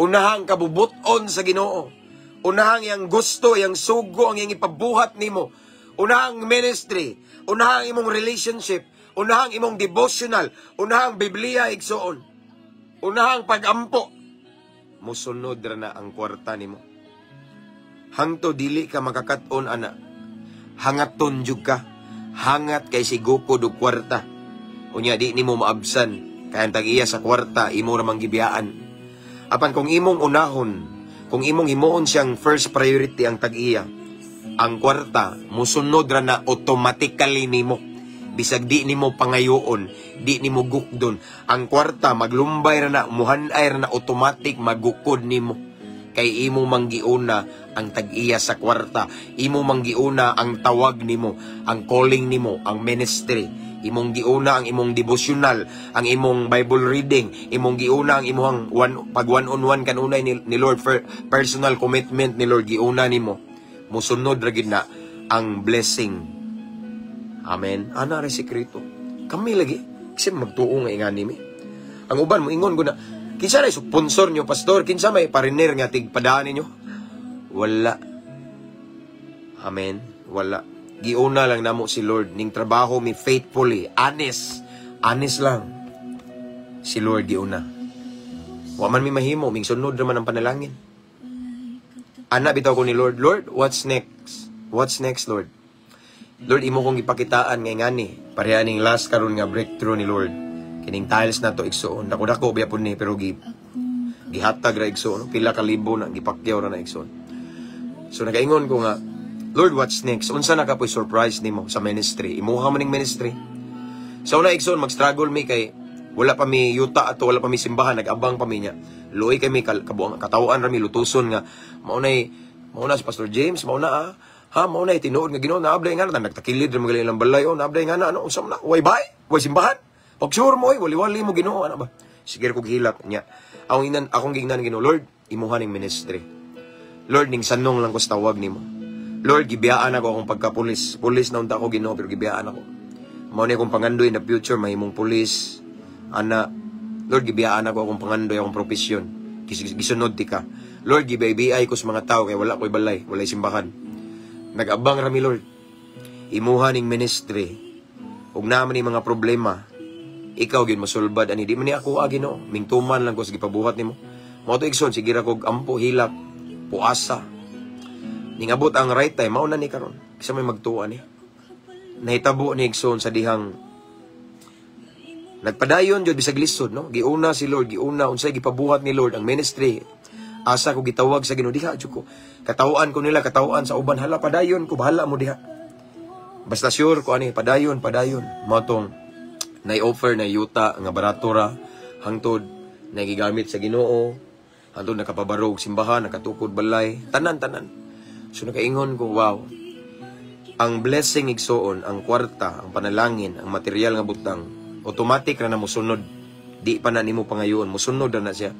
Unaha ang kabubuton sa Ginoo. Unaha ang iyang gusto, iyang sugo, ang iyang ipabuhat nimo. Unaha ang ministry. Unaha ang imong relationship. Unaha ang imong devotional. Unaha ang Biblia, igsuon. Unaha ang pagampo. Musunod ra na ang kwarta nimo. Hangto dili ka makakat-on ana. Hangaton jud ka. Hangat kay si gukod og kwarta. Unya di nimo maabsan. Kay ang tag-iya sa kwarta imo ramang gibiyaan. Apan kung imong unahon, kung imong himuon siyang first priority ang tag-iya, ang kwarta musunod ra na automatically nimo. Bisag di nimo pangayoon, di nimo gukdon, ang kwarta maglumbay ra na, muhanay ra na automatic magukod nimo. Kay imo manggiuna ang tag-iya sa kwarta, imo manggiuna ang tawag nimo, ang calling nimo, ang ministry. Imong giuna ang imong devotional, ang imong Bible reading, imong giuna ang imong one, pag one on one kanunay ni Lord, for personal commitment ni Lord giuna nimo. Musunod ra gid na ang blessing. Amen. Ana ra sekreto. Kami lagi kasi magtuo nga ingani mi. Ang uban mo ingon ko na, "Kinsa ray sponsor nyo, pastor? Kinsa may pariner nga tigpadaan ninyo?" Wala. Amen. Wala. Giuna lang namo si Lord. Ning trabaho mi faithfully. Honest. Honest lang. Si Lord giuna. Wa man mi mahimo. Ming sunod naman ang panalangin. Ana bitaw ko ni Lord, "Lord, what's next? What's next, Lord?" Lord, imo kong gipakitaan nga ngani. Pareha ning last karon nga breakthrough ni Lord. Kining tiles na to, igsuon. Dako-dako biya pud ni pero gihatag ra, igsuon. Pila ka libo na gipakyaw ra na, igsuon. So nagaingon ko nga, "Lord, what's next? Unsa na ka po'y surprise nimo sa ministry? Imuha man ning ministry." Sa una, igsoon, mag-struggle mi kay wala pa mi yuta ato, wala pa mi simbahan, nag-abang pa mi niya. Luoy kami kabuang katawaan ra mi lutuson nga maunay mauna si Pastor James, mauna ah. Ha, mao na tinuod nga Ginoo naablay nga na nagtakilid ra magaling ilang balay, oh, naablay nga na ano, unsa man na, way bay, way simbahan. Pag sure mo oy, wali-wali mo Ginoo ana ba. Sige ko gihilak niya. Akong ingnan, akong giingnan Ginoo, Lord, imuha ning ministry. Lord, ning sanong lang ko sa tawag nimo. Lord, gibiyaan ako akong pagkapulis. Pulis na unta ako, Ginoo, pero gibiyaan ako. Mao ni akong pangandoy in the future, mahimong pulis. Ana, Lord, gibiyaan ako akong pangandoy, akong profesyon. Gisunod ti ka. Lord, gibaybayay ko sa mga tao kay wala ko'y balay, walay simbahan. Nag-abang rami, Lord. Imuha ning ministry. Ug naman ni mga problema, ikaw gyud mosulbad ani, di man ni ako, ah, Ginoo. Mingtuman lang ko sa gipabuhat nimo. Mao to, igsoon, sige ra kog ampo, hilak, puasa. Ningabot ang right time, mao na ni karon. Kinsa may magtuo ni. Nahitabo ni, igsoon, sa dihang nagpadayon jud bisag lisod, no? Giuna si Lord, giuna unsay gipabuhat ni Lord ang ministry. Asa ko gitawag sa Ginoo, diha jud ko. Katawhan ko nila, katawhan sa uban, hala, padayon ko, bahala mo diha. Basta sure ko ani, padayon, padayon. Mao tong nay-offer na yuta nga barato ra hangtod na gigamit sa Ginoo, hangtod nakapabarog simbahan, nakatukod balay, tanan tanan. So nakaingon ko, wow. Ang blessing, igsoon, ang kwarta, ang panalangin, ang material nga butang, automatic ra na mosunod. Di pa na nimo pangayoon, mosunod ra na siya.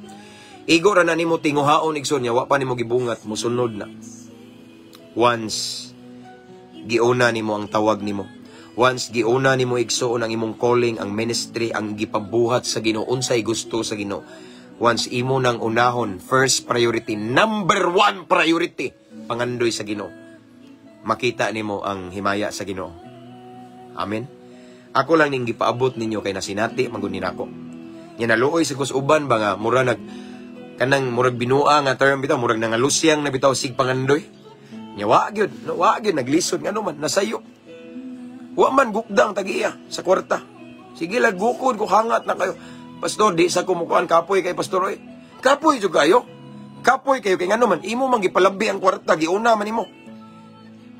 Igo ra na nimo tinguhaon, igsoon, nya wa pa nimo gibungat, mosunod na. Once giuna nimo ang tawag nimo. Once giuna nimo, igsoon, ang imong calling, ang ministry, ang gipabuhat sa Ginoo, unsay gusto sa Ginoo. Once imo nang unahon, first priority, number one priority, pangandoy sa Ginoo. Makita nimo ang himaya sa Ginoo. Amen. Ako lang ning gipaabot ninyo kay nasinati man gud ni nako. Nya naluoy sa kus uban ba nga mura nag kanang murag binua nga term bitaw, murag nangalusyang na bitaw sig pangandoy. Nya wa gyud, no, wa gyud naglisod, ngano man nasayo. Wa man gukdang tagiya sa kwarta. Sige lang gukod ko, hangat na kayo. Pastor, di sa kumukuan, kapoy kay pastor oy. Kapoy jud kayo. Kapoy kayo kay ngano man imo man gipalabi ang kwarta, giuna man nimo.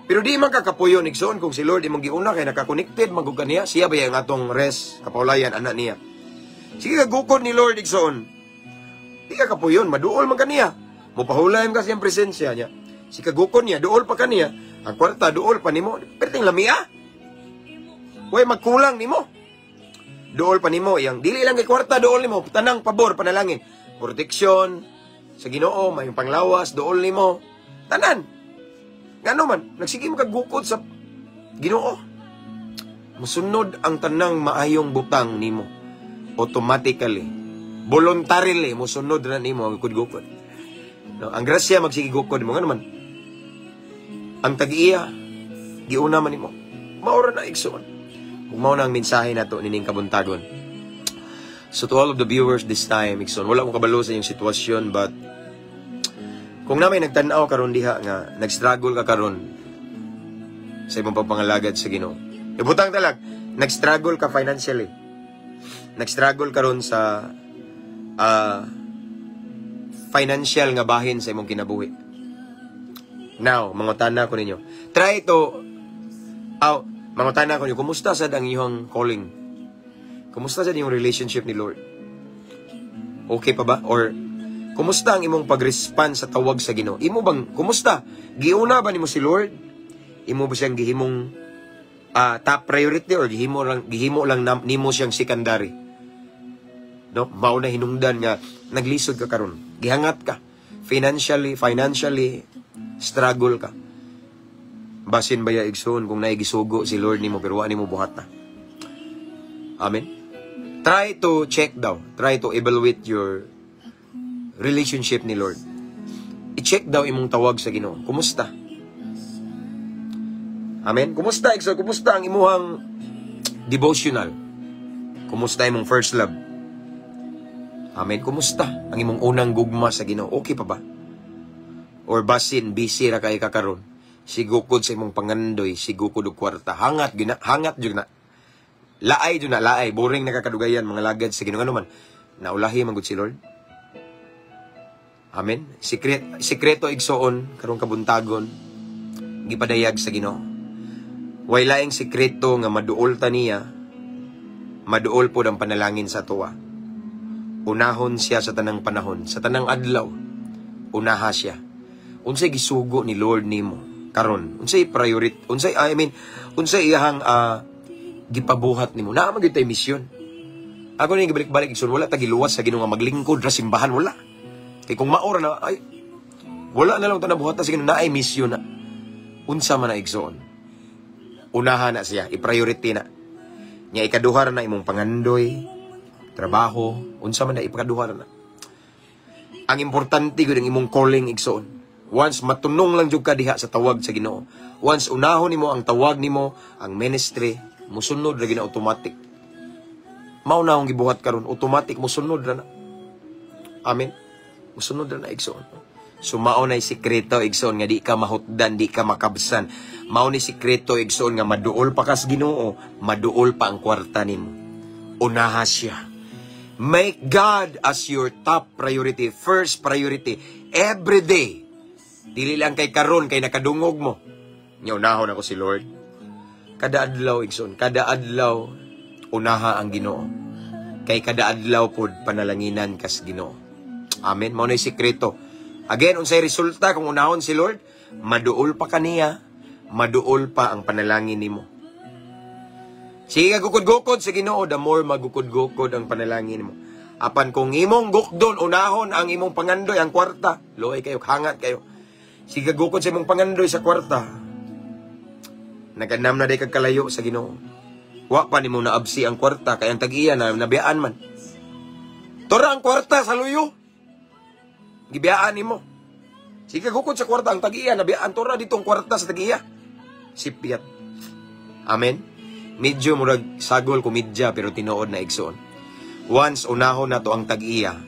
Pero di man kakapuyon, igsoon, kung si Lord imong giuna kay nakakonected man gud kaniya, siya ba ang atong rest kapaulayan anak niya. Sige ka gukod ni Lord, igsoon. Di ka kapuyon, maduol man kaniya. Mopahulay man ka sa iyang presensya niya. Si kagukon niya, duol pa kaniya. Ang kwarta, duol pa nimo. Perting lamia. Way magkulang nimo. Duol pa nimo iyang dili lang kay kwarta duol nimo, tanang pabor, panalangin. Protection sa Ginoo, may panglawas duol nimo. Tanan. Ngano man, nagsige mo kag gukod sa Ginoo. Musunod ang tanang maayong butang nimo. Automatically, voluntarily musunod na nimo ang gukod-gukod. No, ang grasya magsige gukod mo, ngano man. Ang tag-iya giuna man nimo. Mao ra na, igsoon. Ug mao na ang mensahe nato nining kabuntagon. So to all of the viewers this time, igsoon, wala ko kabalo sa inyong sitwasyon, but kung na may nagtan-aw karon diha nga nag-struggle ka karon sa imong pagpangalagad sa Ginoo. Ibutang talag, nag-struggle ka financially. Nag-struggle karon sa financial nga bahin sa imong kinabuhi. Now, mangutana ko ninyo. Try to aw, mangutana ko ninyo, kumusta sad ang iyong calling? Kumusta sad iyong relationship ni Lord? Okay pa ba? Or kumusta ang imong pag-respond sa tawag sa Ginoo? Imo bang kumusta? Giuna ba nimo si Lord? Imo ba siyang gihimong top priority or gihimo lang nimo siyang secondary? No, mao na hinungdan nga naglisod ka karon. Gihangat ka. Financially, financially struggle ka. Basin baya, igsoon, kung naigisugo si Lord nimo pero wa nimo buhat na. Amen. Try to check daw. Try to evaluate your relationship ni Lord. I-check daw imong tawag sa Ginoo. Kumusta? Amen. Kumusta, igsoon? Kumusta ang imuhang devotional? Kumusta imong first love? Amen. Kumusta ang imong unang gugma sa Ginoo? Okay pa ba? Or basin busy ra kay ka karon? Sigukod sa imong pangandoy, sigukod og kwarta. Hangat gyud na, hangat gyud na. Laay gyud na, laay. Boring na kakadugayan mga lagad sa Ginoo, ngano man naulahi man gud si Lord. Amen. Secret, sekreto, igsoon, karong kabuntagon gipadayag sa Ginoo. Way laing sekreto nga maduol ta niya, maduol pod ang panalangin sa tuwa. Unahon siya sa tanang panahon, sa tanang adlaw. Unaha siya. Unsay gisugo ni Lord nimo? Karon, unsay priority, unsay, I mean, unsay iyahang gipabuhat nimo? Naa man gyud tay misyon. Ako ni gibalik-balik, igsoon, wala ta giluwas sa Ginoo nga maglingkod ra simbahan, wala. Kay kung maora na ay wala na lang ta nabuhat sa Ginoo, naay misyon na. Unsa man na, igsoon? Unahan na siya, i-priority na. Nya ikaduha na imong pangandoy, trabaho, unsa man na, ipakaduha na. Ang importante gyud ang imong calling, igsoon. Once matunong lang jud ka diha sa tawag sa Ginoo. Once unahon nimo ang tawag nimo, ang ministry, musunod ra gyud na automatic. Mao na akong gibuhat karon, automatic musunod ra na. Amen. Musunod ra na, igsoon. So mao na sikreto, igsoon, nga di ka mahutdan, di ka makabsan. Mao ni sikreto, igsoon, nga maduol pa kas Ginoo, maduol pa ang kwarta nimo. Unaha siya. Make God as your top priority, first priority every day. Dili lang kay karon kay nakadungog mo. Nya unahon ako si Lord. Kada adlaw, igsoon, kada adlaw unaha ang Ginoo. Kay kada adlaw pod panalanginan kas Ginoo. Amen. Mao na sikreto. Again, unsay resulta kung unahon si Lord? Maduol pa kaniya, maduol pa ang panalangin nimo. Sige ka gukod-gukod sa Ginoo, the more magukod-gukod ang panalangin nimo. Apan kung imong gukdon, unahon ang imong pangandoy, ang kwarta, luoy kayo, hangat kayo. Sige ka gukod sa imong pangandoy sa kwarta. Naganam na day kag kalayo sa Ginoo. Wa pa nimo naabsi ang kwarta kay ang tag-iya na nabiyaan man. Tora ang kwarta sa luyo. Gibiyaan nimo. Sige gukod sa kwarta ang tag-iya, nabiyaan, tora dito ang kwarta sa tag-iya. Sipyat. Amen. Medyo murag sagol komedya pero tinuod na, igsoon. Once unahon nato ang tag-iya,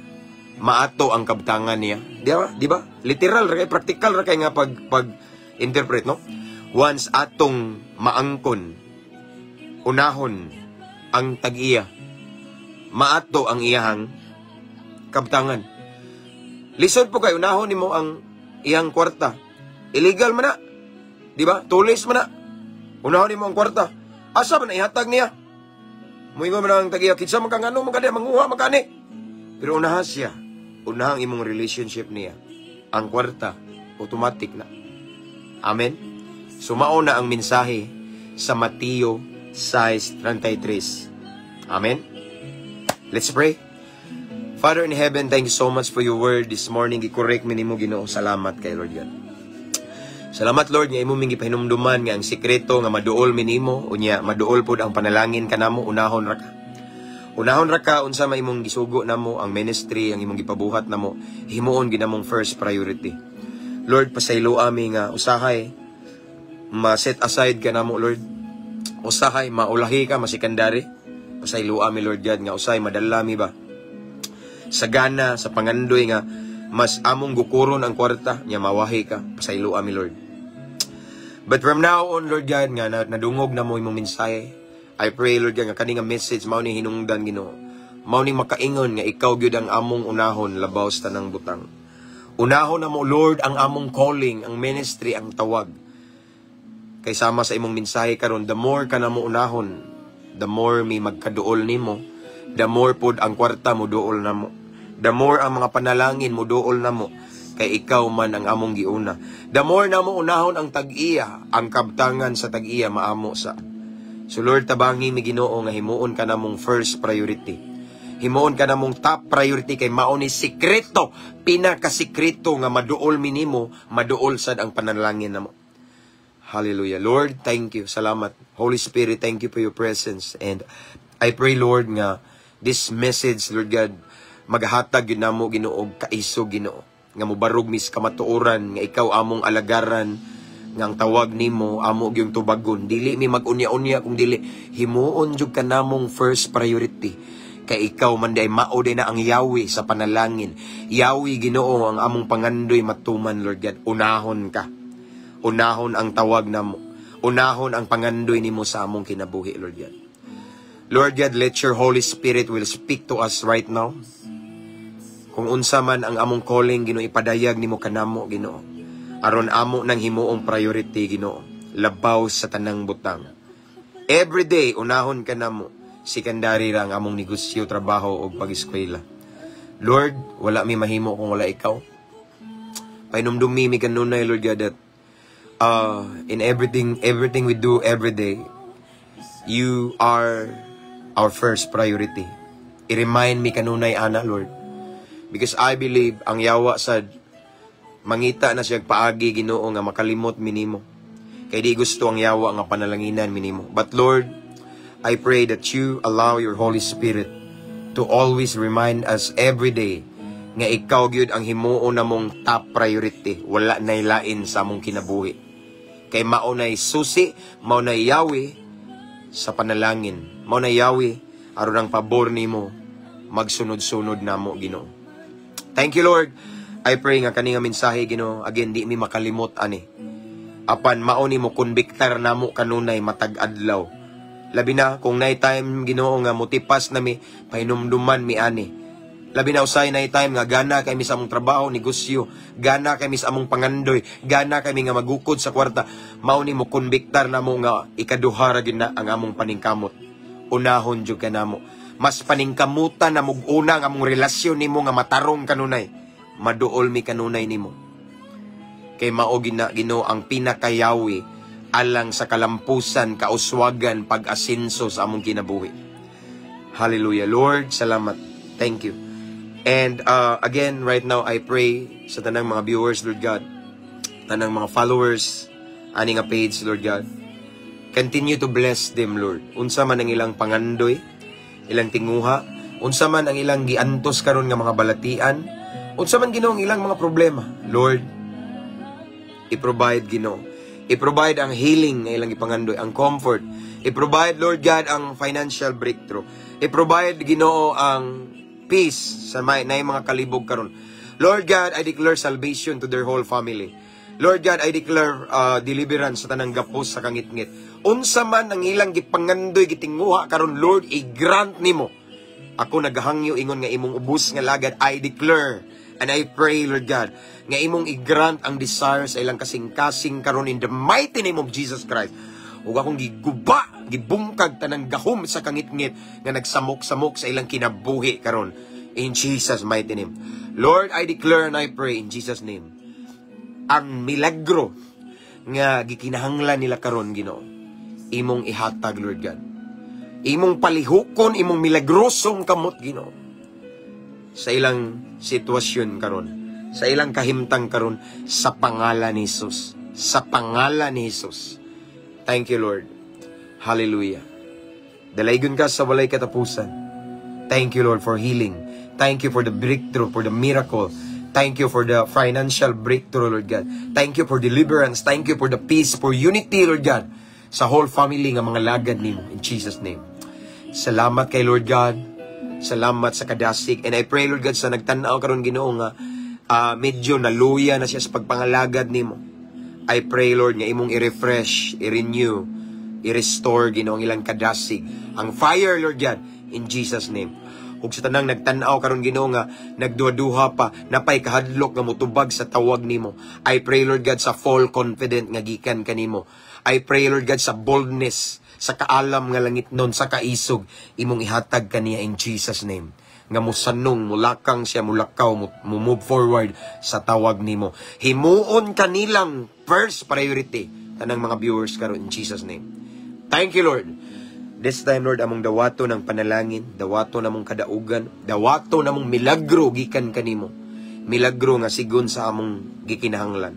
maato ang kabtangan niya. Di ba? Di ba? Literal ra kay, practical ra kay nga pag interpret, no? Once atong maangkon, unahon ang tag-iya, maato ang iyahang kabtangan. Lisod po kay unahon nimo ang iyang kwarta. Illegal man na. Di ba? Tulis man na. Unahon nimo ang kwarta. Asa man na ihatag niya? Muingon man ang tag-iya, kinsa man kang ano, man kani, manguha man kani. Pero unahan siya. Unahang imong relationship niya. Ang kwarta, automatic na. Amen? So mao na ang mensahe sa Mateo 6:33. Amen? Let's pray. Father in heaven, thank you so much for your word this morning. I-correct mi nimo, Ginoo. Salamat kay Lord God. Salamat, Lord, nga imo ming gipahinumduman nga ang sikreto nga maduol mi nimo, unya maduol pod ang panalangin kanamo, unahon ra ka. Unahon ra ka unsa may imong gisugo namo, ang ministry, ang imong gipabuhat namo, himuon ginamong first priority. Lord, pasaylo ami nga usahay ma-set aside ka namo, Lord. Usahay maulahi ka, masikandari. Pasaylo ami, Lord God, nga usahay madala mi ba sa gana, sa pangandoy nga mas among gukuron ang kwarta, nya mawahi ka. Pasaylo ami, Lord. But from now on, Lord God, nga nadungog na mo imong mensahe, I pray, Lord God, nga kani nga message mao ni hinungdan, Ginoo. Mao ni makaingon nga ikaw gyud ang among unahon labaw sa tanang butang. Unahon na mo, Lord, ang among calling, ang ministry, ang tawag. Kay sama sa imong mensahe karon, the more ka na mo unahon, the more mi magkaduol nimo, the more pod ang kwarta mo duol namo. The more ang mga panalangin mo duol namo kay ikaw man ang among giuna. The more namo unahon ang tag-iya, ang kabtangan sa tag-iya maamo sa. So Lord, tabangi mi, Ginoo, nga himuon ka namong first priority. Himuon ka namong top priority kay mao ni sikreto, pinakasikreto nga maduol mi nimo, maduol sad ang panalangin namo. Hallelujah. Lord, thank you. Salamat. Holy Spirit, thank you for your presence. And I pray, Lord, nga this message, Lord God, maghatag yun namo, Ginoo, og kaisog, Ginoo. Nga mobarog mis kamatuoran, nga ikaw among alagaran, nga ang tawag nimo amo gyung tubagon. Dili mi mag-unya-unya kung dili himuon jud ka namong first priority. Kay ikaw man day mao day na ang Yahweh sa panalangin. Yahweh, Ginoo, ang among pangandoy matuman, Lord God. Unahon ka. Unahon ang tawag namo. Unahon ang pangandoy nimo sa among kinabuhi, Lord God. Lord God, let your Holy Spirit will speak to us right now. Kung unsa man ang among calling, Ginoo, ipadayag nimo kanamo, Ginoo. Aron amo nang himuong priority, Ginoo. Labaw sa tanang butang. Every day, unahon ka namo. Secondary ra ang among negosyo, trabaho o pag-eskwela. Lord, wala mi mahimo kung wala ikaw. Pahinumdumi mi kanunay, Lord God, that In everything we do every day, you are our first priority. I-remind me kanunay ana, Lord. Because I believe ang yawa sad mangita na siya paagi, Ginoo, nga makalimot mi nimo. Kay di gusto ang yawa nga panalanginan mi nimo. But Lord, I pray that you allow your Holy Spirit to always remind us every day nga ikaw gyud ang himuon namong top priority. Wala nay lain sa among kinabuhi. Kay mao nay susi, mao nay yawi sa panalangin. Mao nay yawi aron ang pabor nimo magsunod-sunod namo, Ginoo. Thank you, Lord. I pray nga kani nga mensahe, Ginoo, again, di mi makalimot ani. Apan mao ni mo konbiktar namo kanunay matag adlaw. Labi na kung nay time, Ginoo, nga motipas na mi, pahinumduman mi ani. Labi na usay nay time nga gana kay mi sa among trabaho, negosyo, gana kay mi sa among pangandoy, gana kay mi nga magukod sa kwarta. Mao ni mo konbiktar namo nga ikaduha ra gyud na ang among paningkamot. Unahon jud ka namo. Mas paningkamutan na mug una ang among relasyon nimo nga matarong kanunay. Maduol mi kanunay nimo. Kay mao gina, Ginoo, ang pinakayawi alang sa kalampusan, kauswagan, pag-asenso sa among kinabuhi. Hallelujah. Lord, salamat. Thank you. And again, right now, I pray sa tanang mga viewers, Lord God, tanang mga followers, ani nga page, Lord God. Continue to bless them, Lord. Unsa man ang ilang pangandoy, ilang tinguha, unsa man ang ilang giantos karon nga mga balatian, unsa man, Ginoo, ang ilang mga problema. Lord, i-provide, Ginoo. I-provide ang healing nga ilang ipangandoy, ang comfort. I-provide, Lord God, ang financial breakthrough. I-provide, Ginoo, ang peace sa may na mga kalibog karon. Lord God, I declare salvation to their whole family. Lord God, I declare deliverance sa tanang gapos sa kangitngit. Unsa man ang ilang gipangandoy, gitinguha karon, Lord, i-grant nimo. Ako nagahangyo ingon nga imong ubos nga lagad, I declare and I pray, Lord God, nga imong i-grant ang desire sa ilang kasing-kasing karon in the mighty name of Jesus Christ. Ug akong giguba, gibungkag tanang gahom sa kangitngit nga nagsamok-samok sa ilang kinabuhi karon in Jesus' mighty name. Lord, I declare and I pray in Jesus' name. Ang milagro nga gikinahanglan nila karon, Ginoo, imong ihatag, Lord God. Imong palihukon, imong milagrosong kamot, Ginoo, sa ilang sitwasyon karon, sa ilang kahimtang karon, sa pangalan ni Jesus. Sa pangalan ni Jesus. Thank you, Lord. Hallelujah. Dalaygon ka sa walay katapusan. Thank you, Lord, for healing. Thank you for the breakthrough, for the miracle. Thank you for the financial breakthrough, Lord God. Thank you for deliverance. Thank you for the peace, for unity, Lord God, sa whole family nga mga lagad nimo. In Jesus' name. Salamat kay Lord God. Salamat sa kadasig. And I pray, Lord God, sa nagtanaw karon, Ginoo, nga medyo naluya na siya sa pagpangalagad nimo. I pray, Lord, nga imong i-refresh, i-renew, i-restore, Ginoo, ang ilang kadasig. Ang fire, Lord God, in Jesus' name. Ug sa tanang nagtan-aw karon, Ginoo, nga nagduha-duha pa, napay kahadlok nga mutubag sa tawag nimo. I pray, Lord God, sa full confident nga gikan kanimo. I pray, Lord God, sa boldness, sa kaalam nga langit nun, sa kaisog, imong ihatag kaniya in Jesus' name. Nga musanong, mulakang siya, mulakaw, mo move forward sa tawag nimo. Himuon kanilang first priority, tanang mga viewers karon in Jesus' name. Thank you, Lord. This time, Lord, among dawato ng panalangin, dawato namong kadaugan, dawato namong milagro gikan kanimo. Milagro nga sigon sa among gikinahanglan.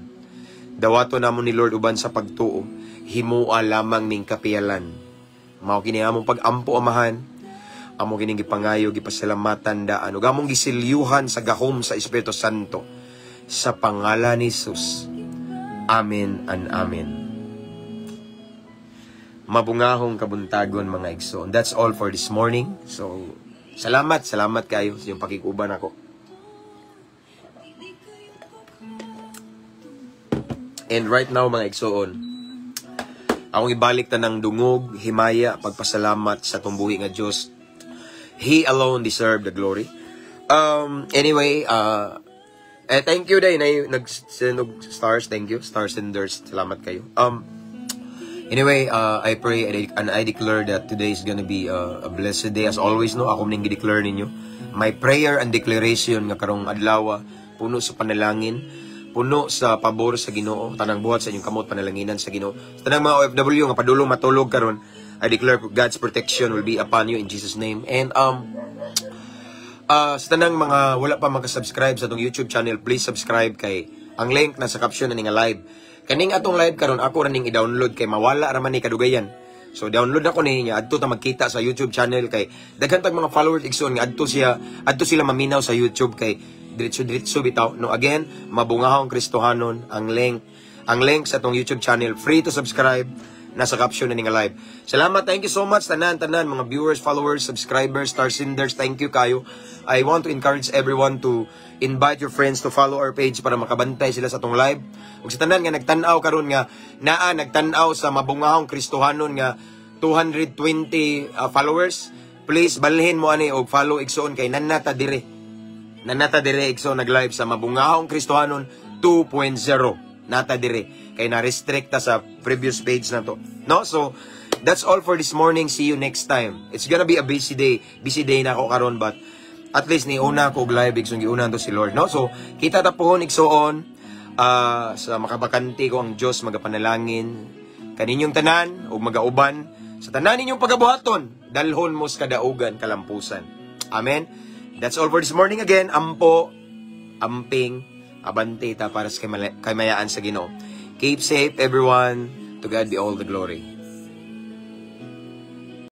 Dawato namo ni Lord uban sa pagtuo, himua lamang ning kapiyalan. Mao kini among pag-ampo, Amahan, amo kining gipangayo, gipasalamatan daan, ug among gisilyuhan sa gahom sa Espiritu Santo. Sa pangalan ni Jesus. Amen and amen. Mabungahong kabuntagon, mga igsoon. That's all for this morning. So, salamat, salamat kayo sa inyong pakikuban ako. And right now, mga igsoon, akong ibalik ta ng dungog, himaya, pagpasalamat sa tumbuhi nga Dios. He alone deserve the glory. Anyway, thank you day na nag stars, thank you. Star senders, salamat kayo. Anyway, I pray and I declare that today is gonna be a blessed day as always, no? Ako ning gi-declare ninyo. My prayer and declaration nga karong adlaw puno sa panalangin, Puno sa pabor sa Ginoo, tanang buhat sa inyong kamot panalanginan sa Ginoo. Sa tanang mga OFW nga padulong matulog karon, I declare God's protection will be upon you in Jesus' name. And sa tanang mga wala pa makasubscribe sa atong YouTube channel, please subscribe kay ang link nasa caption na nga live. Kaning atong live karon, ako ra ning i-download kay mawala ra man ni kadugayan. So download ako ni niya adto ta magkita sa YouTube channel kay daghan tag mga followers, igsoon, nga adto siya, adto sila maminaw sa YouTube kay diretso-diretso bitaw. No, again, Mabungahong Kristohanon ang link sa atong YouTube channel, free to subscribe, nasa caption na nga live. Salamat, thank you so much tanan tanan mga viewers, followers, subscribers, star senders, thank you kayo. I want to encourage everyone to invite your friends to follow our page para makabantay sila sa atong live. Ug sa tanan nga nagtan-aw karon, nga naa nagtan-aw sa Mabungahong Kristohanon nga 220 followers, please balhin mo ani og follow, igsoon, kay nanata dire. Nanata dire, igsoon, nag-live sa Mabungahong Kristohanon 2.0, nata dire kay na-restrict ta sa previous page na to. No? So, that's all for this morning. See you next time. It's gonna be a busy day. Busy day na ako karon, but at least ni una ko og live, igsoon, giuna to si Lord, no? So, kita ta pohon, igsoon, sa makabakante ko ang Dios magapanalangin kaninyong tanan ug magauban sa tanan ninyong pagabuhaton, dalhon mo sa kadaugan kalampusan. Amen. That's all for this morning again. Ampo, amping, abante ta para sa kaymayaan sa Ginoo. Keep safe, everyone. To God be all the glory.